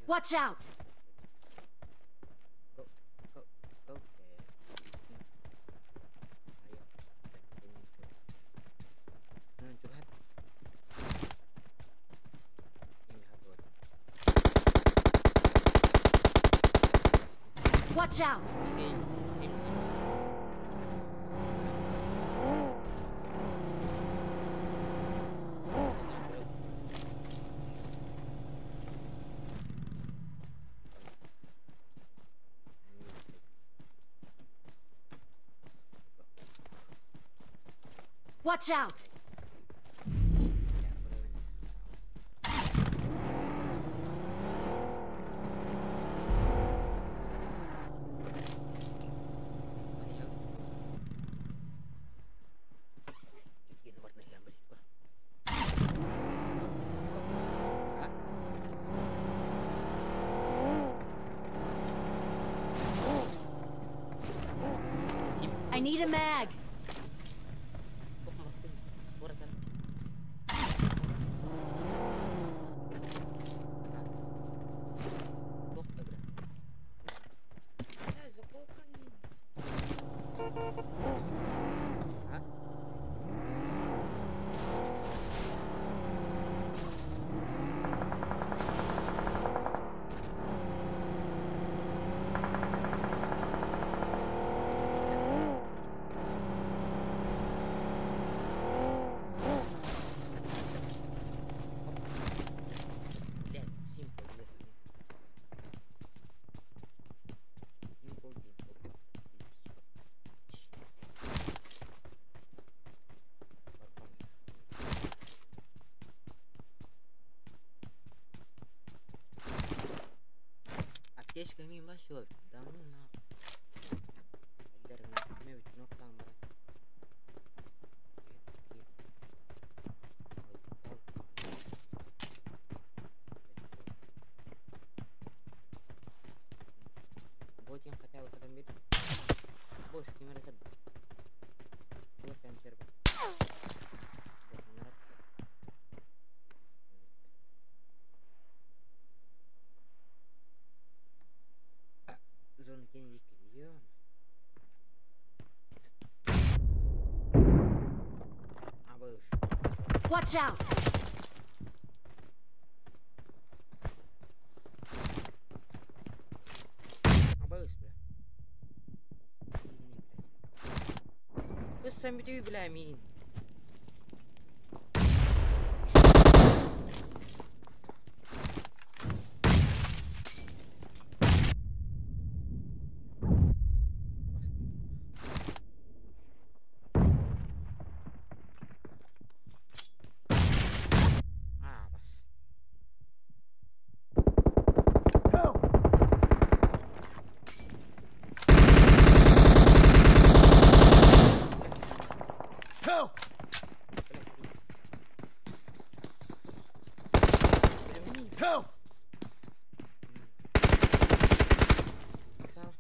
Watch out! Watch out! Watch out! I need a mag. Аптечка мин башор. Да ну нахуй. Ботин хотя бы когда Босс, кем Зона Кеннеди ё. Watch out! Абыш, бля. Кыз sen бүтүү бля миин. А, бас. Help! Help! Сам.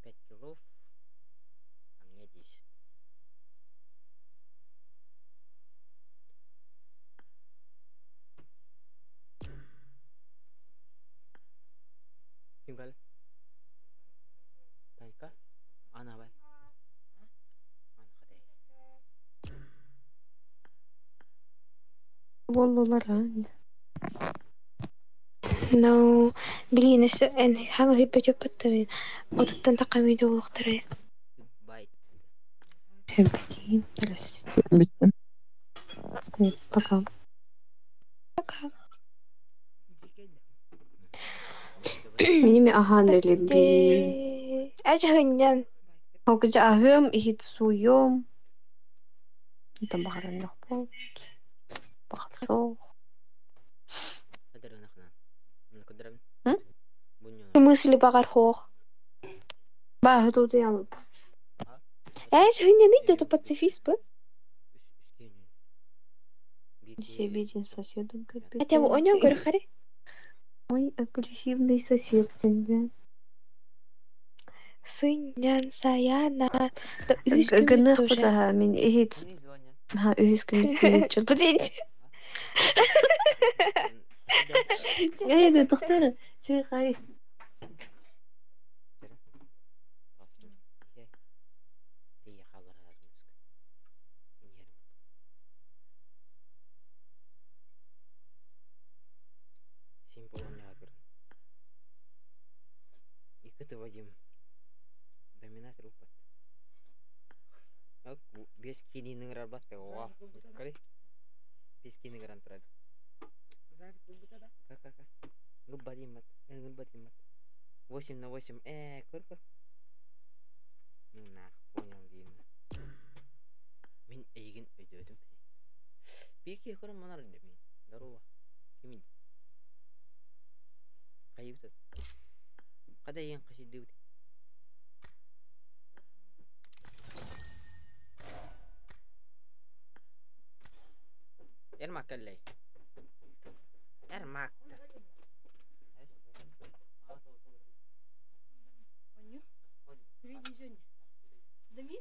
Пять килов, а мне 10. Ким Танька? Ана бай. Ана хадай. Боллулар ha. No, блин, өссө эн хаҥа хүппэ мен отуттан тақамыйды улуктары. Бай. Төбөтин. Бүттүм. Пока. Пока. Минеме ахан элеби. Ажыгыннан. Хокжа ахым ихит суйом. Это бахаран бол. Бахсо. Мысли багар хох. Ба тут я. Ажыгыннан идет пацифист бы. Себедин соседом. Хотя бы онён көрөхәри. Мой агрессивный сосед да. Сынян саяна. Гынах бутаха мин ихит. Ха үһүс күн чылбытин. Эй, да тохтара. Чи хай. Икыты Вадим. Доминатор упат. Без килинің рабатты. Оа. Кали? Без килинің рантырады. Как, как, как? Губадимат. Губадимат. 8 на 8. Сколько? Ну нах, понял, деймін. Мен эйгин өйдөдүм. Бир ки көрөм манар деп мен. Здорово. Ким? Хайыбыт. Хада иэн хасидыбыт. Эрмак кэллэй. Эрмак. Дамир?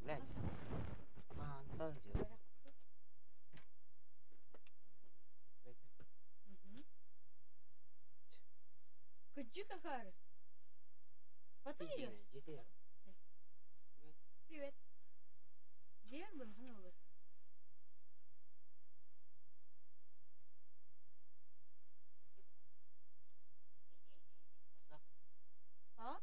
Блядь. Фантазия. Кыджи какая? Смотри. Привет. Герман Хановер. А?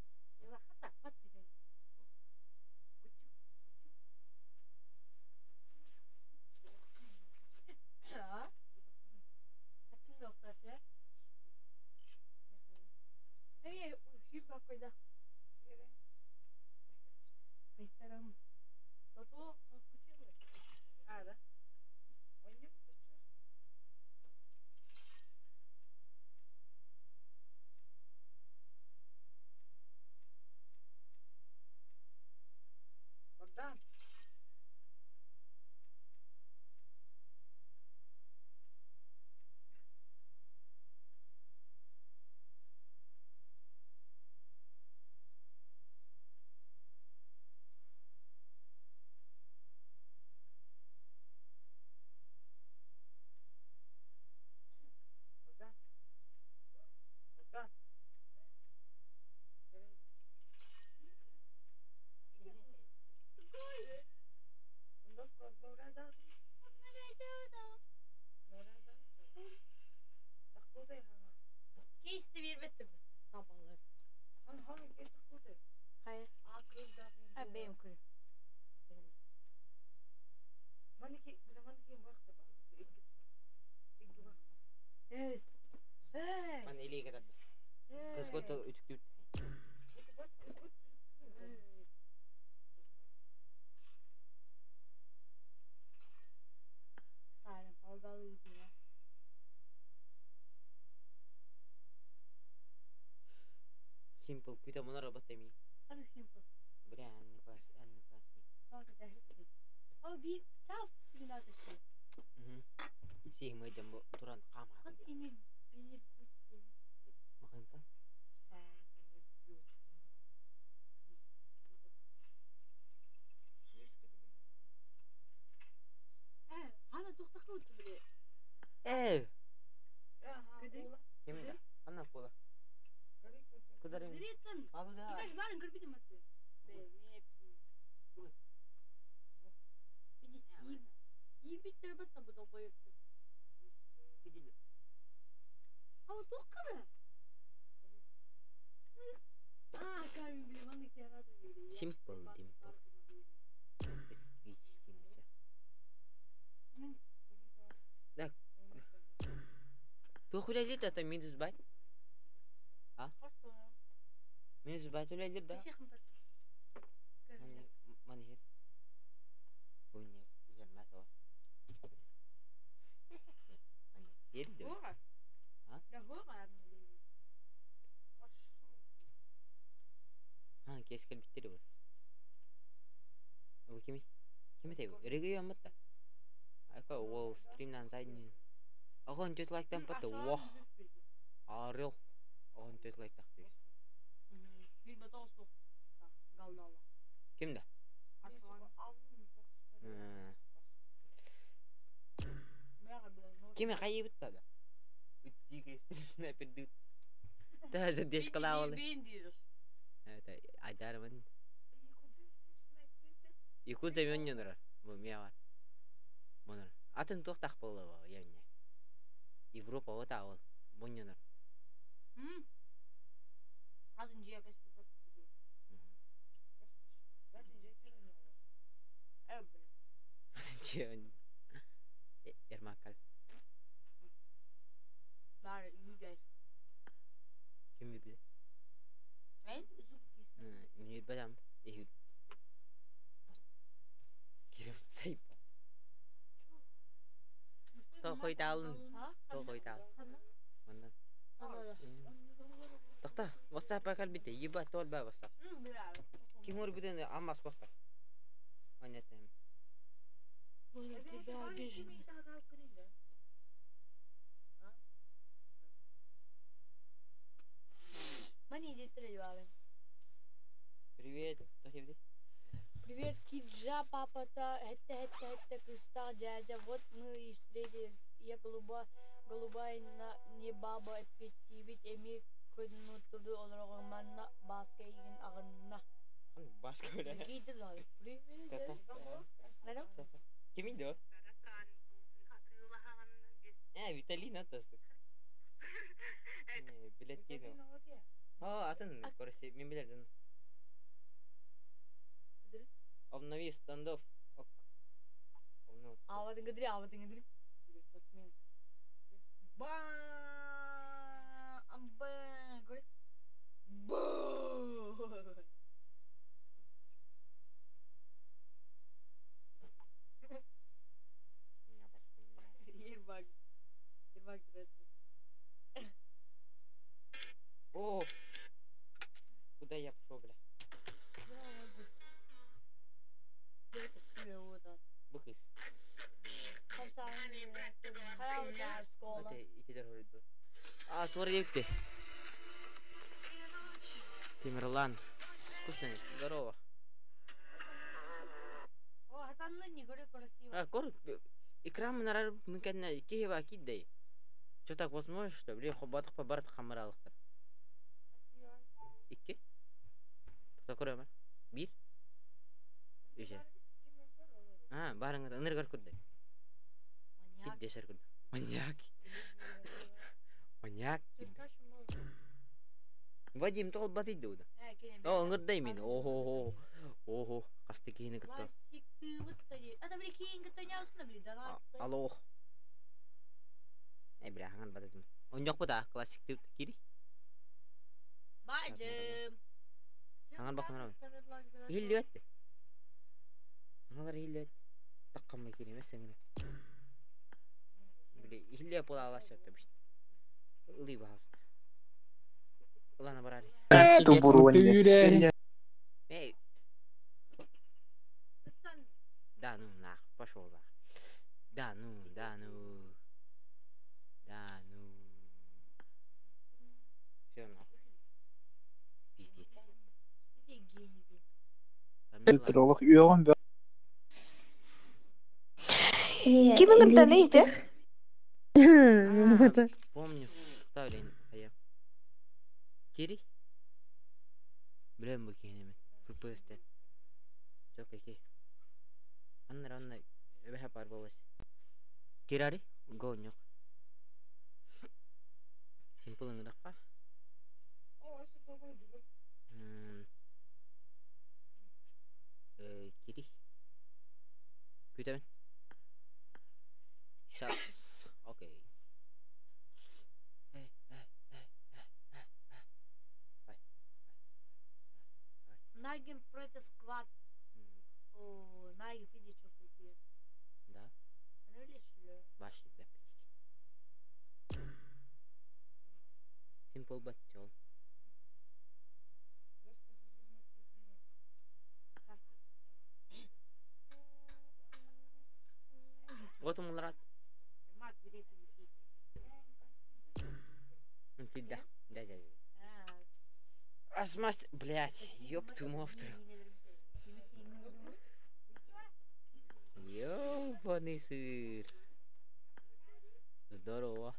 Богдан! Богдан! Богдан! Кейсті бербетті бұт. Табалар. Хайыр. Әбейім күрі. Эс. Эс. Ман илиге катады. Кызгот үтүктүт. Сарым, алгалы үйдіне. Simple. Күтә моны работай ми. Аны simple. Бля, анны класс, анны классный. Бак дәхетли. Ал би час сигнал төште. Сихмы жамбо туран кама. Хат инил бенир күт. Маханта. Э, хана тоқтақы өтті біле. Э, Кеди? кимде? Ана кола. Кударым. Зритен. Абда. Киташ барын көрбейді маты. Бе, не. Видишь, и и биттер батта бу долбоеб. Ал тоққаны. А, карми биле, маны киянады биле. Simple, dimple. Да. Туох үлэлиир да минус бай. А? Минус бай үлэлиир да. Маны хер. Буйнер, егер мат о. Маны хер да. А? Ha, кескел биттери бурас. Бу кими? Кими тей бу? Реги яммат да. Айка ол стримнан зайдын. Огон төт лайктан патты. Вох. Арыл. Огон төт лайк тахты. Ким да? Кими хайы битта да? Үттиге стрим снайпер дут. Та задержка ол. Это айдармын. Якудза мөннөнөр. Бу мия бар. Монор. Атын туохтах болла яне. Европа ота ол. Моннөнөр. Атын жия кәсіп Атын жия. Ермакал. Ким билбит? Ньүрбэдам иһит. Кирим сайба. Тоқойталын. Тоқойтал. Мандан. Тохта, WhatsApp кэлбитэ. Ебать, тол ба WhatsApp. Ким урбутен аммас баппа. Понятно. Привет, Привет, Киджа, папа-то, это, это, это, Криста, дядя, вот мы и встретились, я голубая, голубая, на, не баба, эппетибит, эми, күннутурду олорогон манна, баска игин агынна. Баска бля. Кийди лал. Привет. Надо? Кимин дөө? Э, Виталина тасык. Билет кийди. О, атын, короче, мен билердин. Обнови стандов. Ок. Обнов. Аватын гыдри, аватын гыдри. Ба, ба, говори. Бу. Ербак. Ербак О! Куда я пошел, бля? Бу кыз. Это итилер хоройду. А, туар епти. Темирлан. Скучно, здорово. А, кор, экран нарар мүмкін кеева киддей. Что так возможно, что ли, хобатық па барат камералықтар. Икки. Тоқта Бир. Үше. А, барыңы ыныргар күрді. Кит дешер күрді. Маньяк. Маньяк. Вадим тол батыйды уда. О, ыңырдай мен. Охо, охо, қасты кейіні күтті. Алло. Эй, бля, хаңан батыйдым. Он жоқ бұда, классик тып кири. Бажым. Хаңан бақын Хилли өтті. Аналар хилли өтті. Таққанмай кири емес сеңіне. Бля, хилли бола аласы өтті бішті. Ылый бағасты. Ылана барары. Эй. Да ну нах, пошел нах. Да ну, да ну. Да ну. Все нахуй. Пиздец. Ким ыңырдан ити? Помню. Ставлен хая. Кири? Билем бу кейнеме. ФПС-те. Жок эки. Аннар анна эбэхэ бар болос. Кирари? Го ньок. Симпл ыңыракка. Кири. Күтәбин. Сейчас. Окей. Нагин против сквад. О, Нагин, види, что купил. Да. Она лишь Ваши бэппетики. Simple but tall. Вот он рад. Да, да, да. Асмас, блядь, ёб твою мать. Ёбаный сыр. Здорово.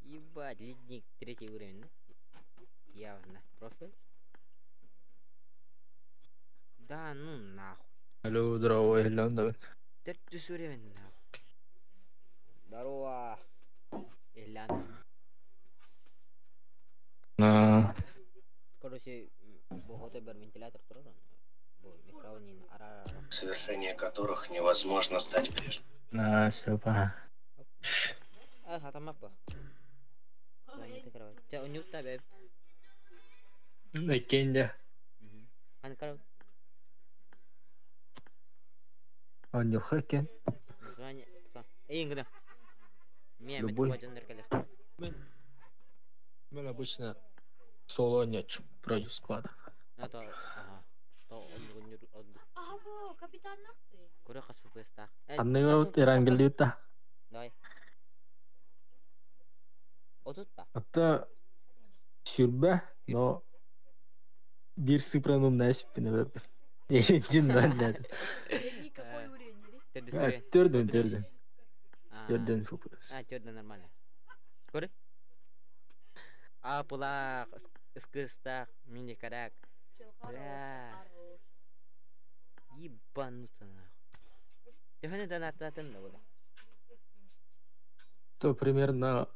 Ебать, ледник третий уровень, да? Явно. Профиль? Да ну нахуй. Алло, здорово, Ирланда. Третий уровень, нахуй. Здорово. Ирланда. На. Короче, бу вентилятор турар, бу микрофонин ара. Совершение которых невозможно сдать прежде. На, сопа. Хатаммат бу. Чэ, унньуутта бэбит. Эккиэн дьэ. Ханна карабыт? Оонньуохха эккиэн. Название. Эйин гына. Миэ, мен Любой. дьоннор кэлэхтэр. Мен обычно соло оонньооччу против склада. А то, ага. То оннугун ордук. Аха бу капитаннахты. Көрө хас FPS-таах. Ханна ыҥырабыт Эрангеллиют да. Давай. Отутта. Атта сүрбэ, но биир сыпран умнаспин эбэппин. Дин да Никакой уровень, или? Төрдөн, төрдөн. Төрдөн FPS. А, төрдөн нормально. Көрө. А, пулах, ыскыстах, мини-карак. Бля. Ебануться нахуй. Төһөнү донаттаатын да була. То примерно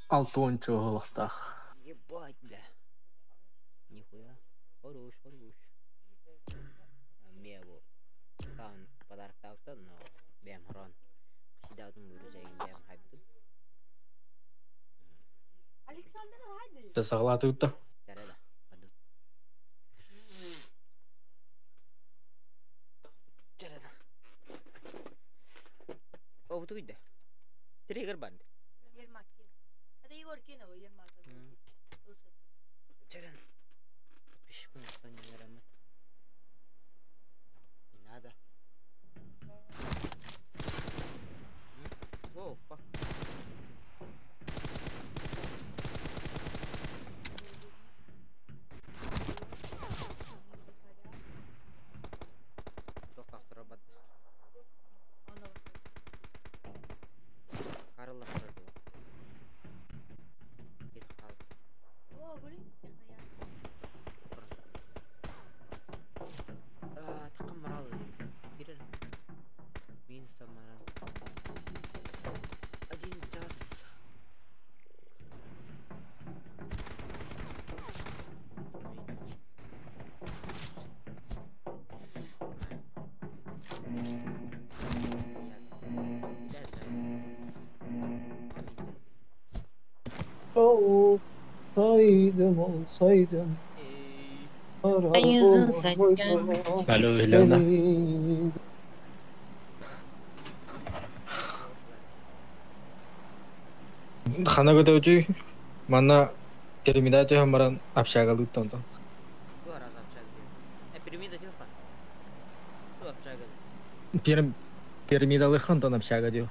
6 олохтаах. Ебать, бля. Нихуя. Хорош, хорош. Мия бу. Таун подарок но бэм хорон. Кышидаутун бүрүзэгин бэм хайбытым. Александр хайды. Та саҕалаатыбыт Чара да. Падут. Чара да. О, буту күйдэ. Триггер банд. Ермак кин. Это Егор Кинова, Ермак. Чаран. Подписчик никто не ярамат. Не надо. О, fuck. Тоқтақтыра бат. Карла сұрады. Кетіп қалды. О, гули, Тақым марал. Кирер. Минус марал. Один час. Olsaydım olsaydım Ben yüzün saçken. Alo, Helena. Beni Хана көтөтүй. Манна пирамида төһөн баран общагалыттан онтон. Бу араз общага диyor. Пирамида diyor хан. Бу общага. Пирам пирамидалы хантон общага диyor.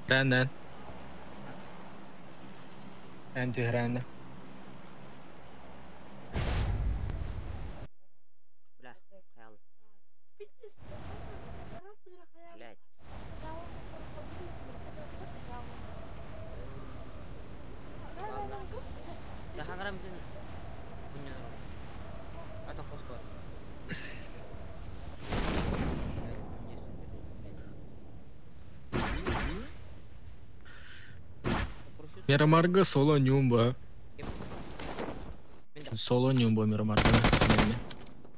Рэннэн. Эн түһэрэннэ. Бля, хаял. Блядь. Ладно. Я ханграм бүтүн мунньанар. Ата хоско. Мирамарга соло нюмба. Соло нюмба Мирамарга.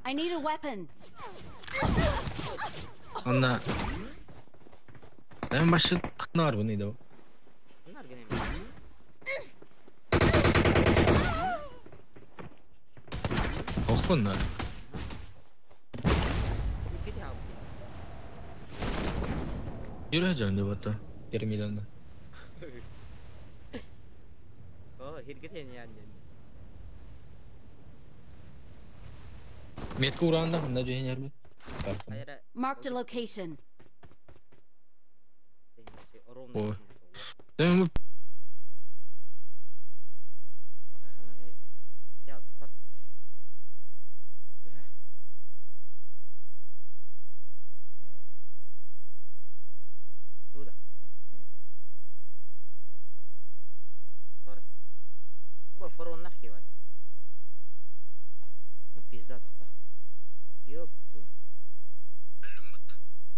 I need a weapon. Онна. Мен башы тықнар бұны да. Bunlar gene mi? Охпунна. Кити алып. Yürü жанды бата. Пирамиданы. О, хиргетен yani. Метка уранда, мында жүйен ярбит. Хайра. Marked a location. Ой. Мен Gel tutar. Бля. Туда. Тутар. Бу форон нахи бар. Пизда тоқта. Ёп.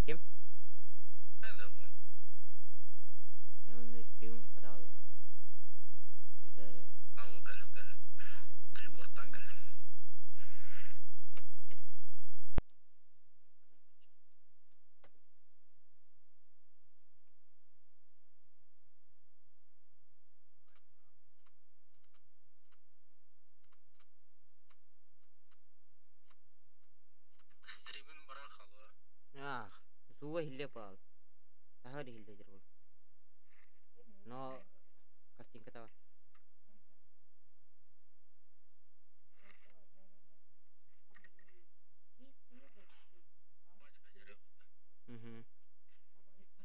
Ким? Суга иһиллиэ буолал. Таһыгар иһиллэдир буол. Но картинка таба. Угу.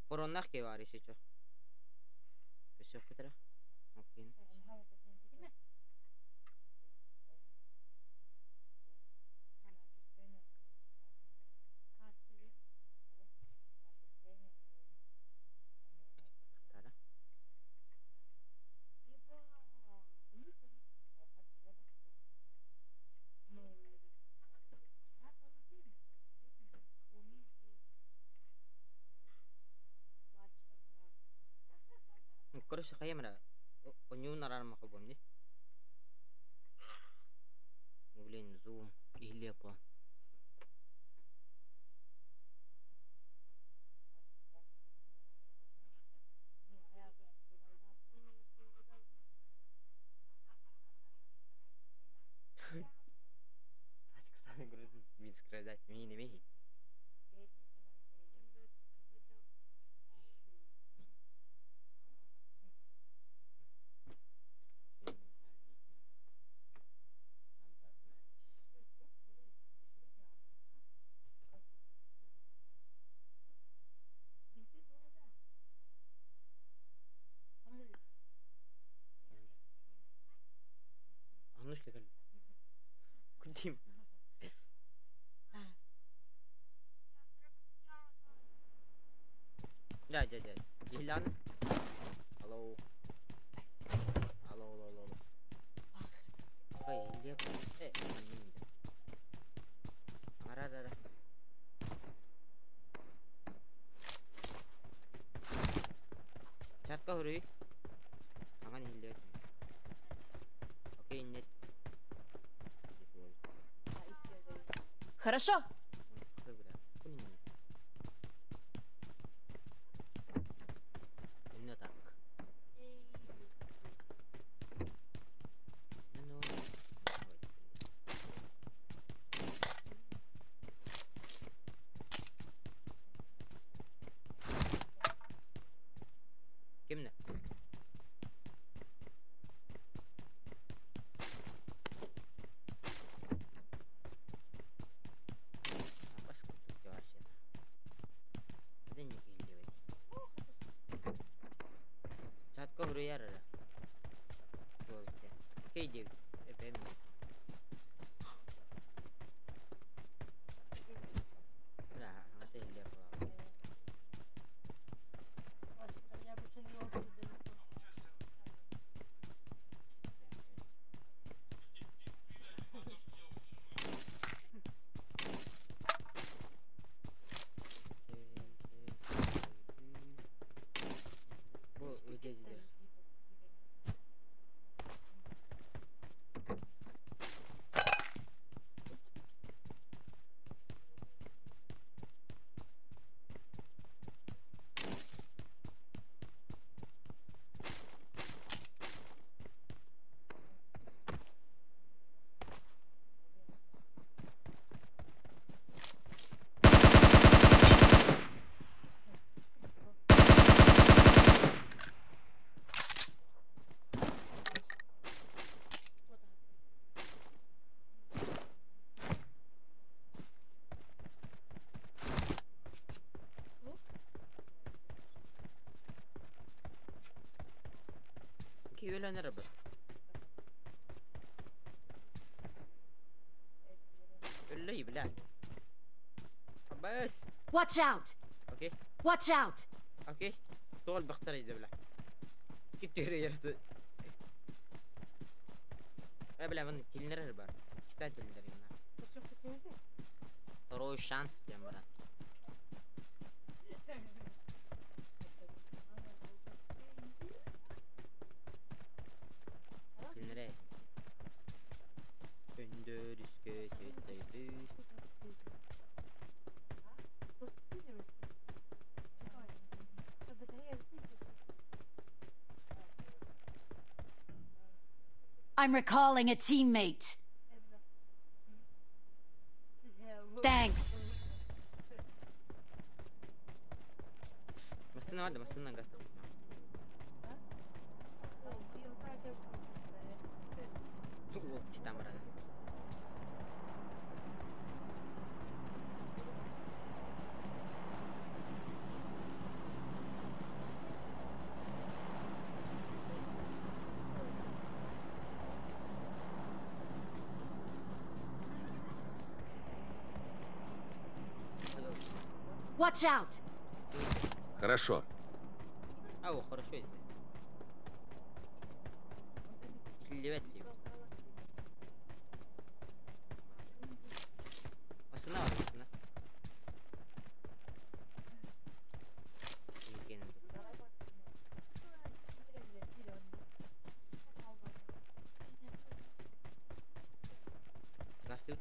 Короннах ке бар еще. Өссө кытара. Окей. Тара. Короче, хайамра. Онюн нарар махабом не? Блин, зум и лепо. Аннушка кэллэ. Кутим. Да, да, да. Иһиллэҕин? Алло. Алло, алло, алло, алло. Ой, иһиллиэ. Э, маннын да. Ара-ара. Чатка хуруй. Аңан иһиллиэ. Окей, нет. Хорошо. Именно так. Ну, Кимне? Бас курдук вообще. Один не киһилибэт. Чатка хуруйар эрэ. Туох Окей, девять. Эбэм. Бля, аңата иһиллиэ буолаҕа. Бу видео Киөлөнөр бу. Өллөй бля. Абас. Watch out! Окей. Watch out! Окей. Туол бахтар иде бля. Кип түһэр Э бля, мын тилнер бар. Киста тилнер именно. Второй шанс диэн баран. Тилнере. Өндөрүскө жетейби. I'm recalling a teammate. Thanks. Машина var da машина газ. Уол кистан барады. Watch out! Хорошо. А, о, хорошо это. Левет, левет. Машина var, машина. Газ да.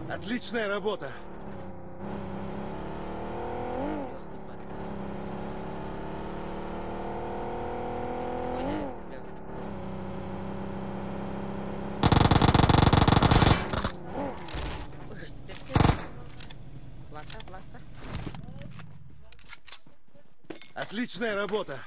Отличная работа! Отличная работа!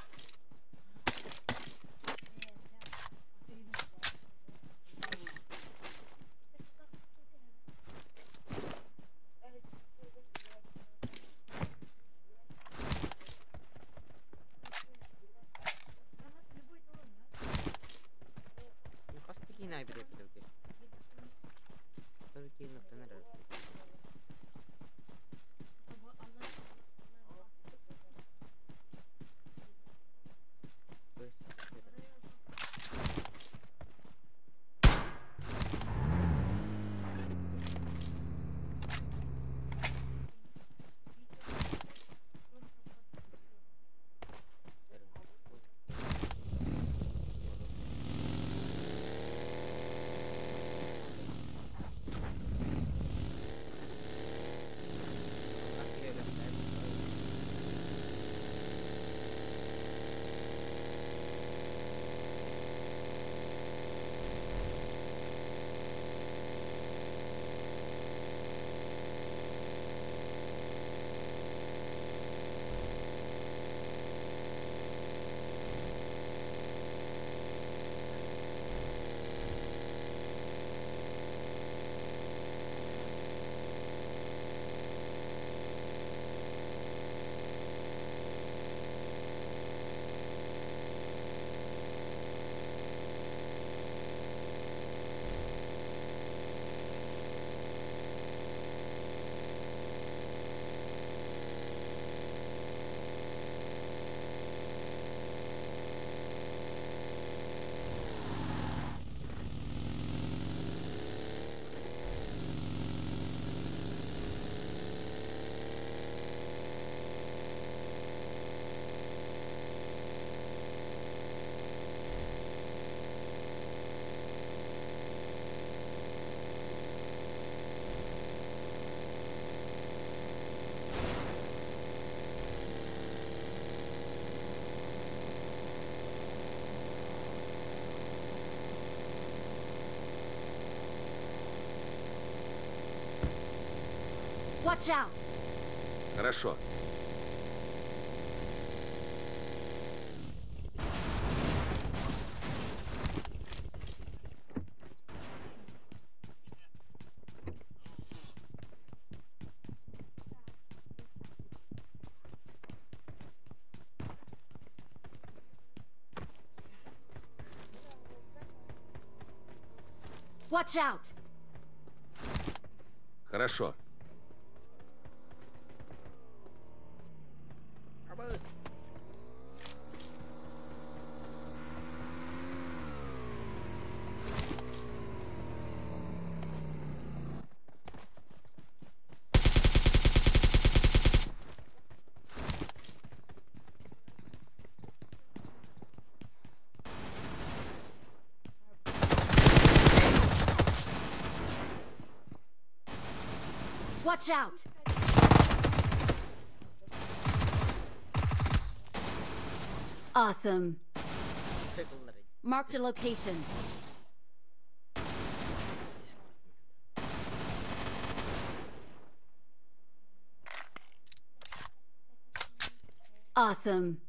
Watch out! Хорошо. Watch out! Хорошо. Watch out! Awesome. Marked a location. Awesome.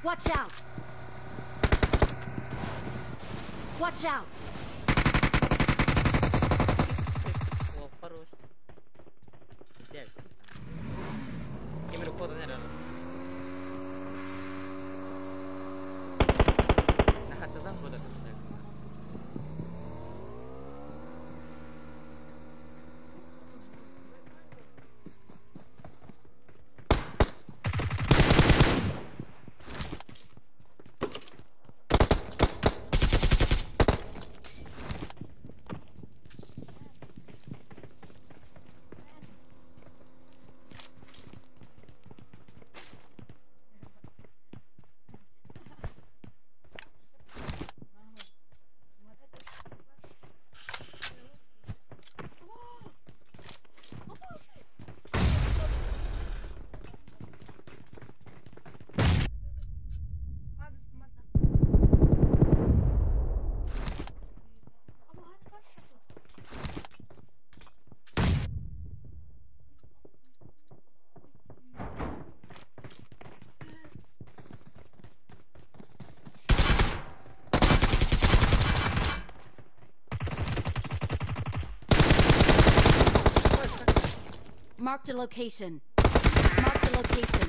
Watch out! Watch out! Marked a location. Marked a location.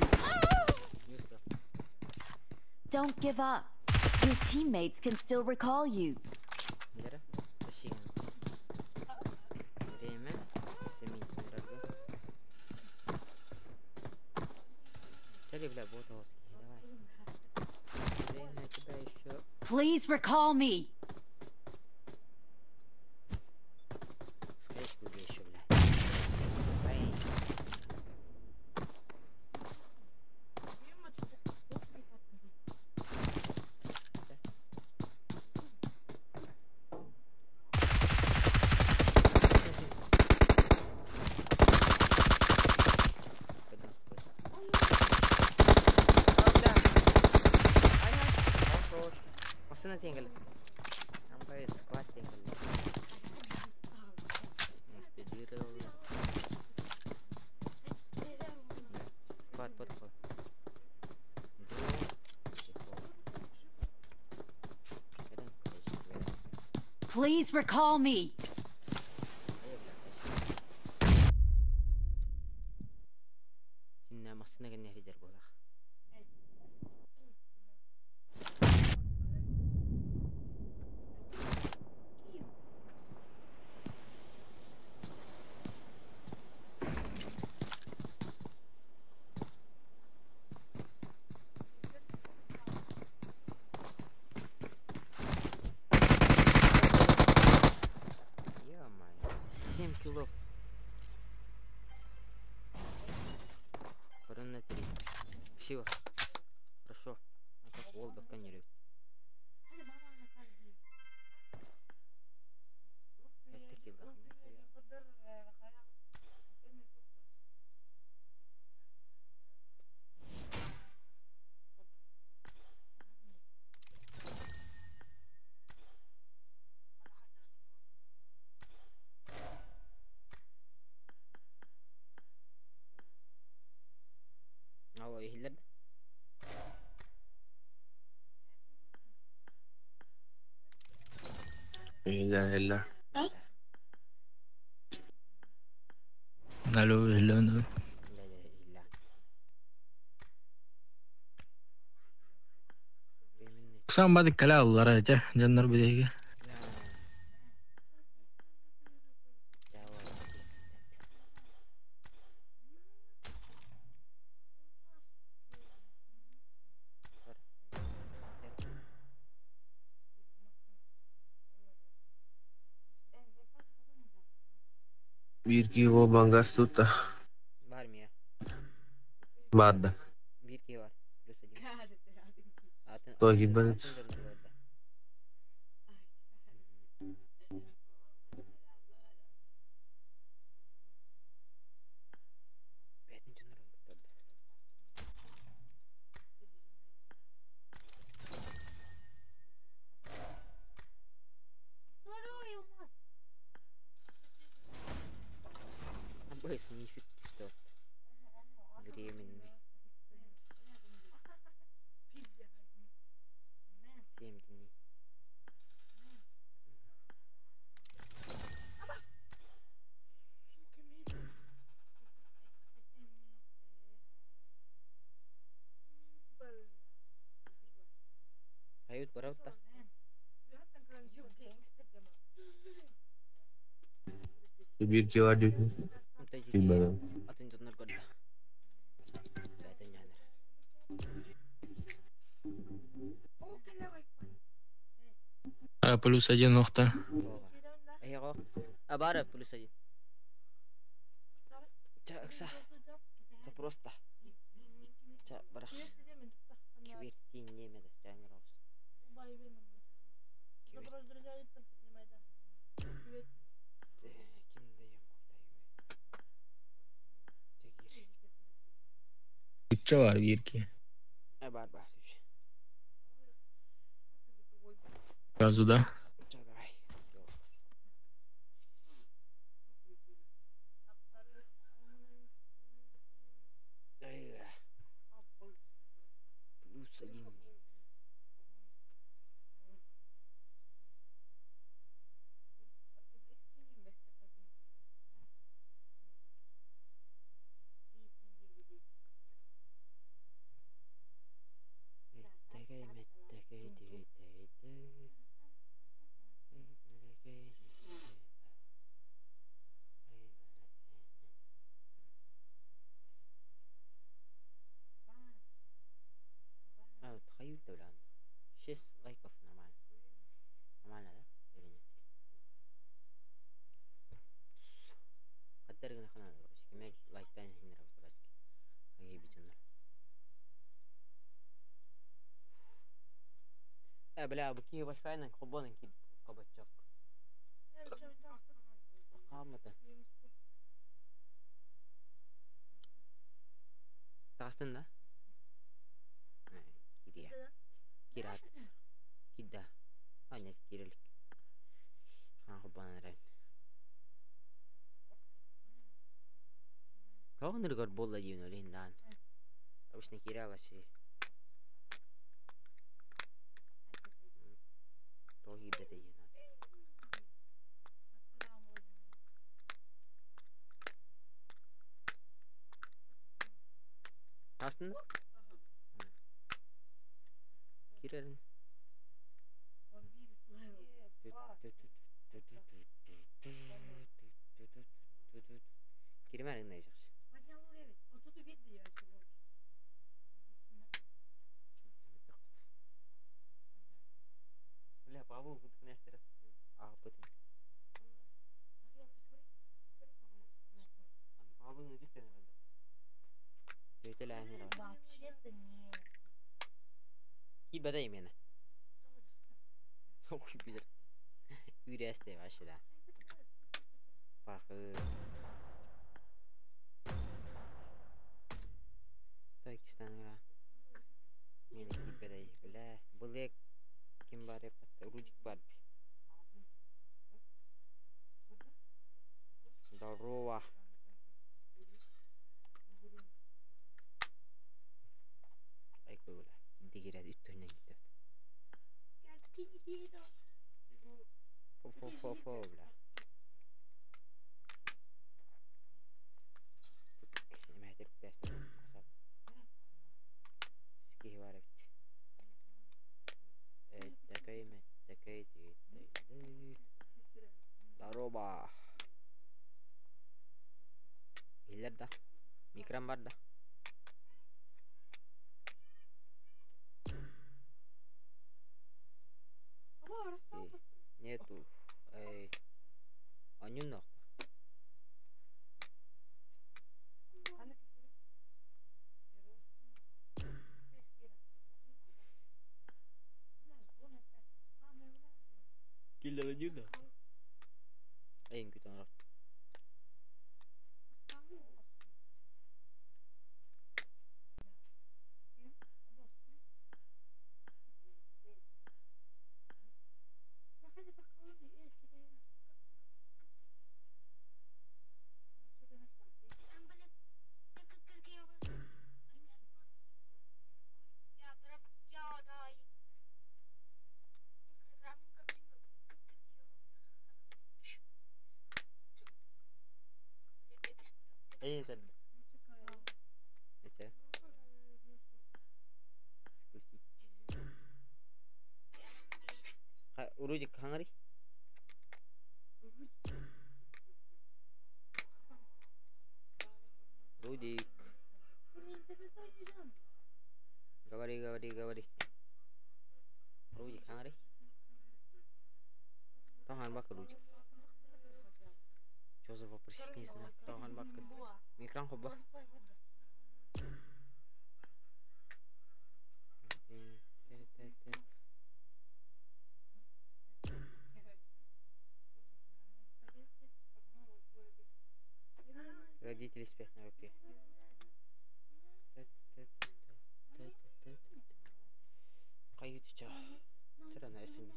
Don't give up. Your teammates can still recall you. Please recall me. Wi-Fi squad диэн кэллэ. Экспедировал. Squad подход. Please recall me. Синна массына кэннэ сидер буолах. Ё-моё. 7 килов. Корона 3. Спасибо. Хорошо. А так ол бакка не Это килла. Алло, иһиллэр да? Иһиллэр, иһиллэр. Алло, иһиллэн. Да, да, иһиллэр. Временный. Сам бады кэлэ аллара этэ, дьоннор билиһиги. Биир киһи бангас тутта. Бар мия. Бар да. Биир киһи бар. Плюс один. Атын Той киирбэт. атын дьоннор барда. Бэйэтин дьоннорун кытта Абыс, мифик что Временный. 7 дней. Ают бараута. Биир киһи бар диэбитин. Киирбэт. Атын дьоннор көрдө. Бэйэтин дьоннор. А, плюс один охта. Эйго. А бара плюс один. Ча ыкса. Са просто. Ча барах. Квертин немеде. Ча роус. Ким даем Үччэ бар биир киһи. Э бар бар. Сразу да. Ча давай. Плюс один. А, тхают да 6 лайков нормально. Нормально, да? Или нет? Қаддар гына хана кеме лайктан хинер баски. Ай битенер. Э, бля, бу ки Wi-Fi-нан хобонан ки кабачок. Камата. Тастын да? Кирия. Кират. Кида. А, нет, кирилик. Саҥа холбонон эрэбин. Тоҕо ынырыгар буолла диибин ол иһин даҕаны. Обычно киирэ алаччы. Тоҕо киирбэтэй диэн Астын да? Киирэрин. Киримээр гынна дьахчы. Бля, Павел князьтер аҕаппытын. Павел үтүктэн эрэллэр. Төтөлөөн эрэ. Киирбэтэ именно. Ой, билэр. Үүрээстэй вообще да. Пахы. Пакистанга. Мени киирбэтэй, бля. Былык ким бар эппэтэ, Рудик бар дии. Здорово. Айкыгыла. Дигирэ үттүнэн киирбэт. Фо-фо-фо-фо, бля. Эмээтир күтээстэр асат. Киһи бар эбит. Эттэкэй мэттэкэй тииттэй Здорово. Иһиллэр да? Микрон бар да? Нету. Эй. Онньун Киллэрэ да? Эйин күтэн олор. Эйин Это? Скрутить. Урудик хаҥарый? Рудик. Говори, говори, говори. Рудик хаҥарый? Тохан бак Рудик. Что за вопросительный знак? Тохан бак. Микрон хобба. Родители спят на руке. Каютуча. Чара эсин.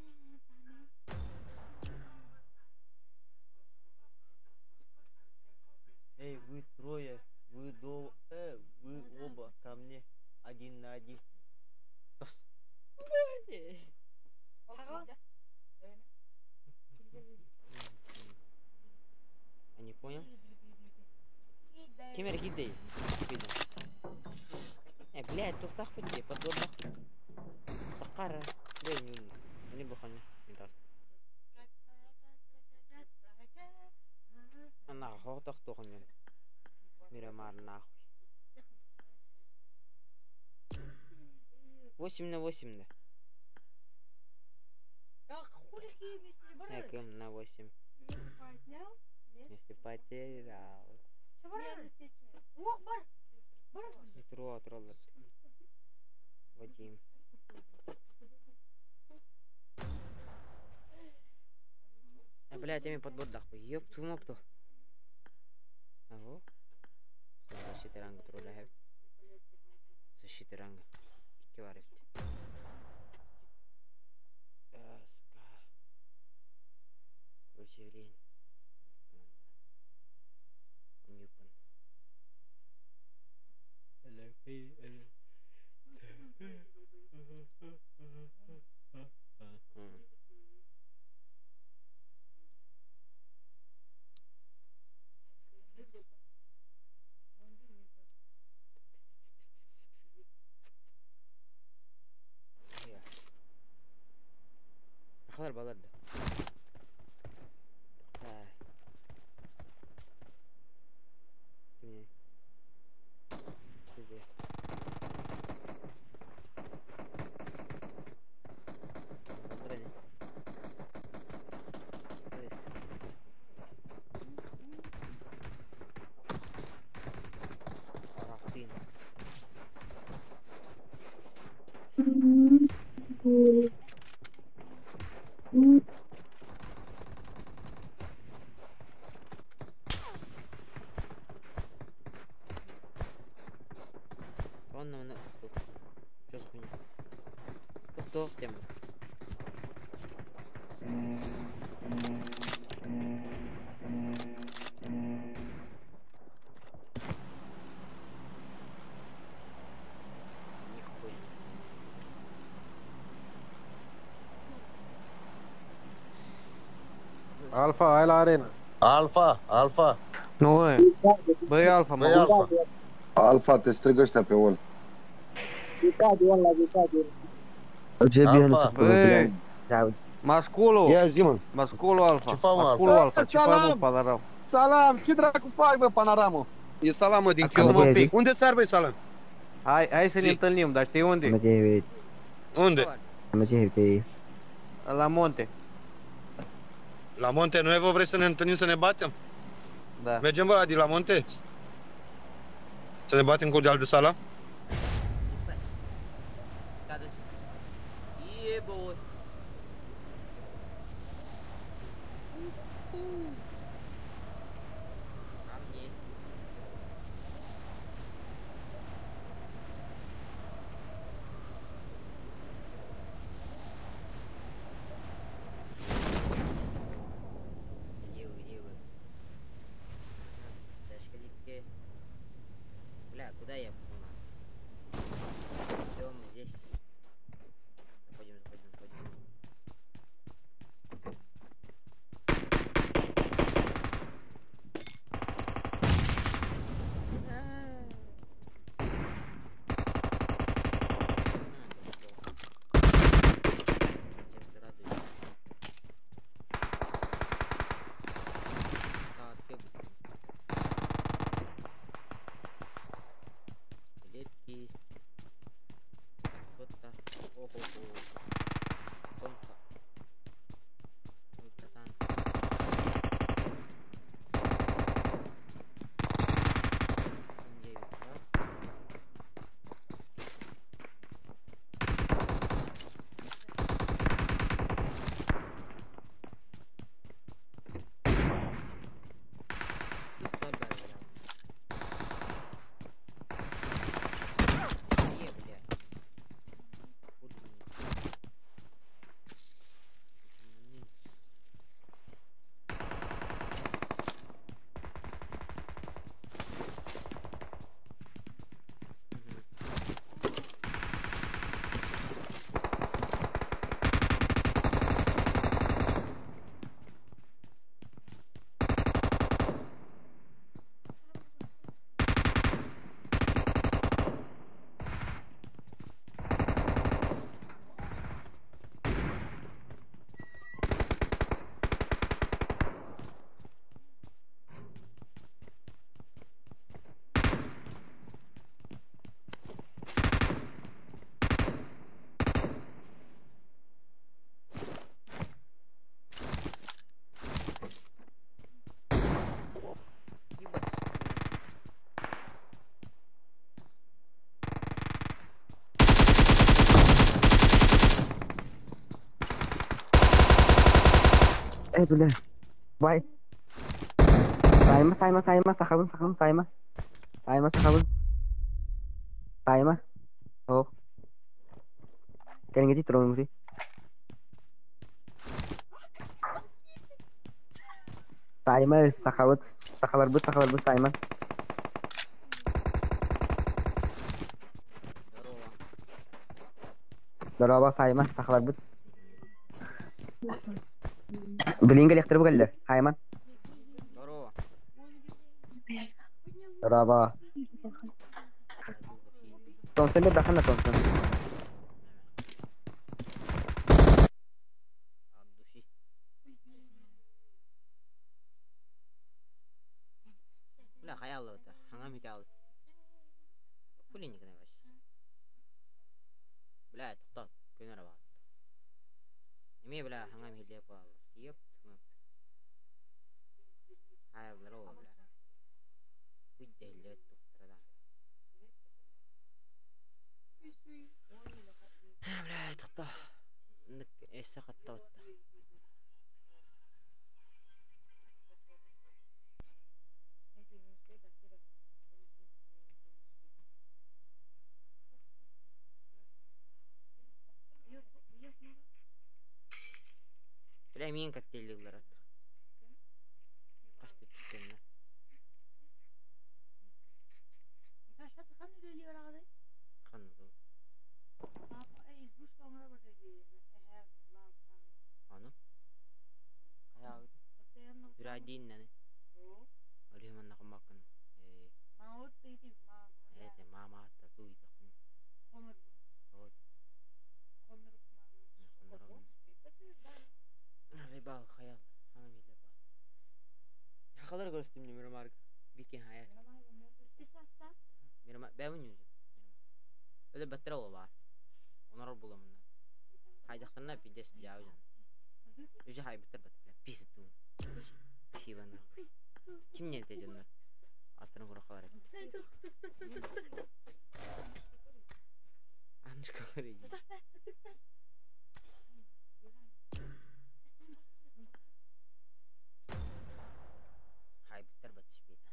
Эй, вы трое, вы до, вы оба ко мне один на один. Тос. Я не понял. Ким эрэ киирдэй? Э, блядь, туохтаахпыт дии, подбордах. Баккара. Бэй, не буханы. Ана хоотох туохунньун. Мирамар нахуй. 8 на 8 да. Эком на 8. Если потерял. Метро троллер. Вадим. А, блядь, я подбордах. Ёб твою мопту. Ого. Защита ранга тролля хэбит. Защита ранга. Икки бар эбит. Сахалар балар да. Онно Что за хуйня? Кто тема? Нихуя. Alfa, hai la arena. Alfa, Alfa. Nu, bă. Băi, Alfa, mă. Alfa. Alfa, te strâng ăștia pe wall. Alfa. Băi, Mascolo. Ia zi, mă. Mascolo Alfa. Ce faci, mă, Mascolo Alfa. Ce faci, mă, Palarau? Salam, ce dracu faci, bă, Panaramă? E salam, mă, din Chiom. Unde sar, băi, salam? Hai, hai să ne întâlnim, dar știi unde? Unde? La monte. La Monte Nuevo vrei să ne întâlnim să ne batem? Da. Mergem, bă, Adi, la Monte? Să ne batem cu deal de sala? Бля, куда я пошел? Идем здесь. Заходим, заходим, заходим. Бля. Бай. Sayma sayma sayma sakalın sakalın sayma. Sayma sakalın. Sayma. Oh. Gelin gidip duralım. Sayma sakalıt. Sakalar bu sakalar bu sayma. Дорообо, Сайман, сахаларбыт. Билин кэлиэхтэрэ бу кэллэр. Хайман. Здорово. Дорообо. Томсон да бахана Томсон. От души. Бля, хайа аллата. Хаңа металл. Хули не кневаш. Бля, тоқтат. Көнөр баат. Эме бля, хаңа миле палас. Еп, тымып. Хайаллар о, бля. Хуйделле туктарада. Бля, тоқта. Нык эссе хатта батта. Бля, мин коктейльлер ат. Касты түттенне. Ханны Аны. Хая. Үрайдин нәне. Олихман нахмакын. Э. Эте мама атта туйда кун. Вот. Заебал, хаял. Хана миле ба. Хахалар көрстүм Мирамарга. Бикен хая. Мирамар бәмин юзу. Öyle баттара ол бар. Онор буламын. Хайдахтарна пиздец жаужан. Уже хай баттар баттар. Пис ту. Спасибо нахуй. Ким не те жоннор? Аттарын куракалар эбит. Анышка көрейин. Хай баттар баттыш бейдан.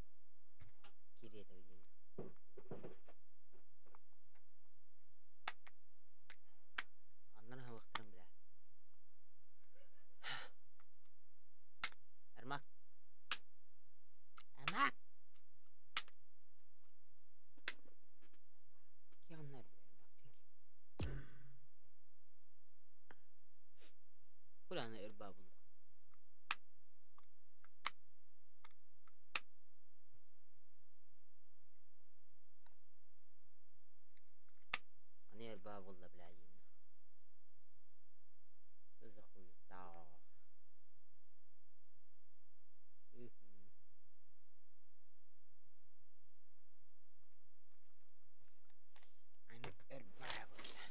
Кирета билин. Аннан хавактырым бля. Эрмак. Эрмак. Кианнар бля, Эрмак. Куланы эрба булды. Аны эрба булды бля. Өзі хуйта. Аны эрба булды.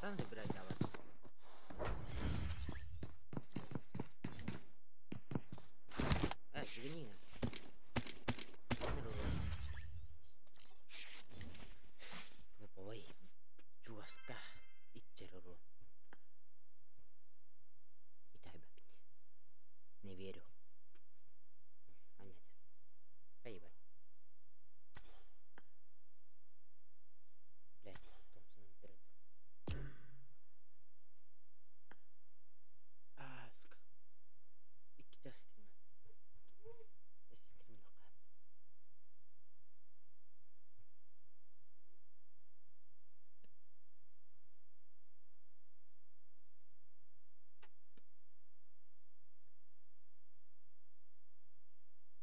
Хантан забирать давай. Э, извини. Ой, чугаска иччер уру. Итэҕэйбэппин. Не верю. Анньа Поебать. Блядь, Томпсон интернет. А, сука. Икки час стрима.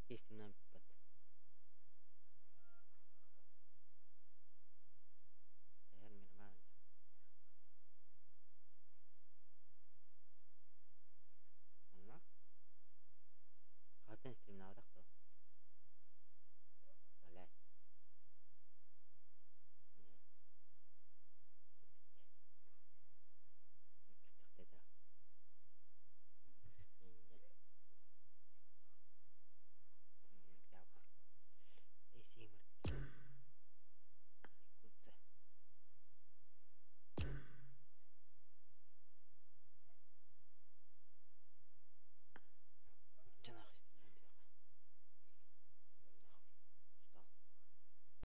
Если стримнахха. Стримнаан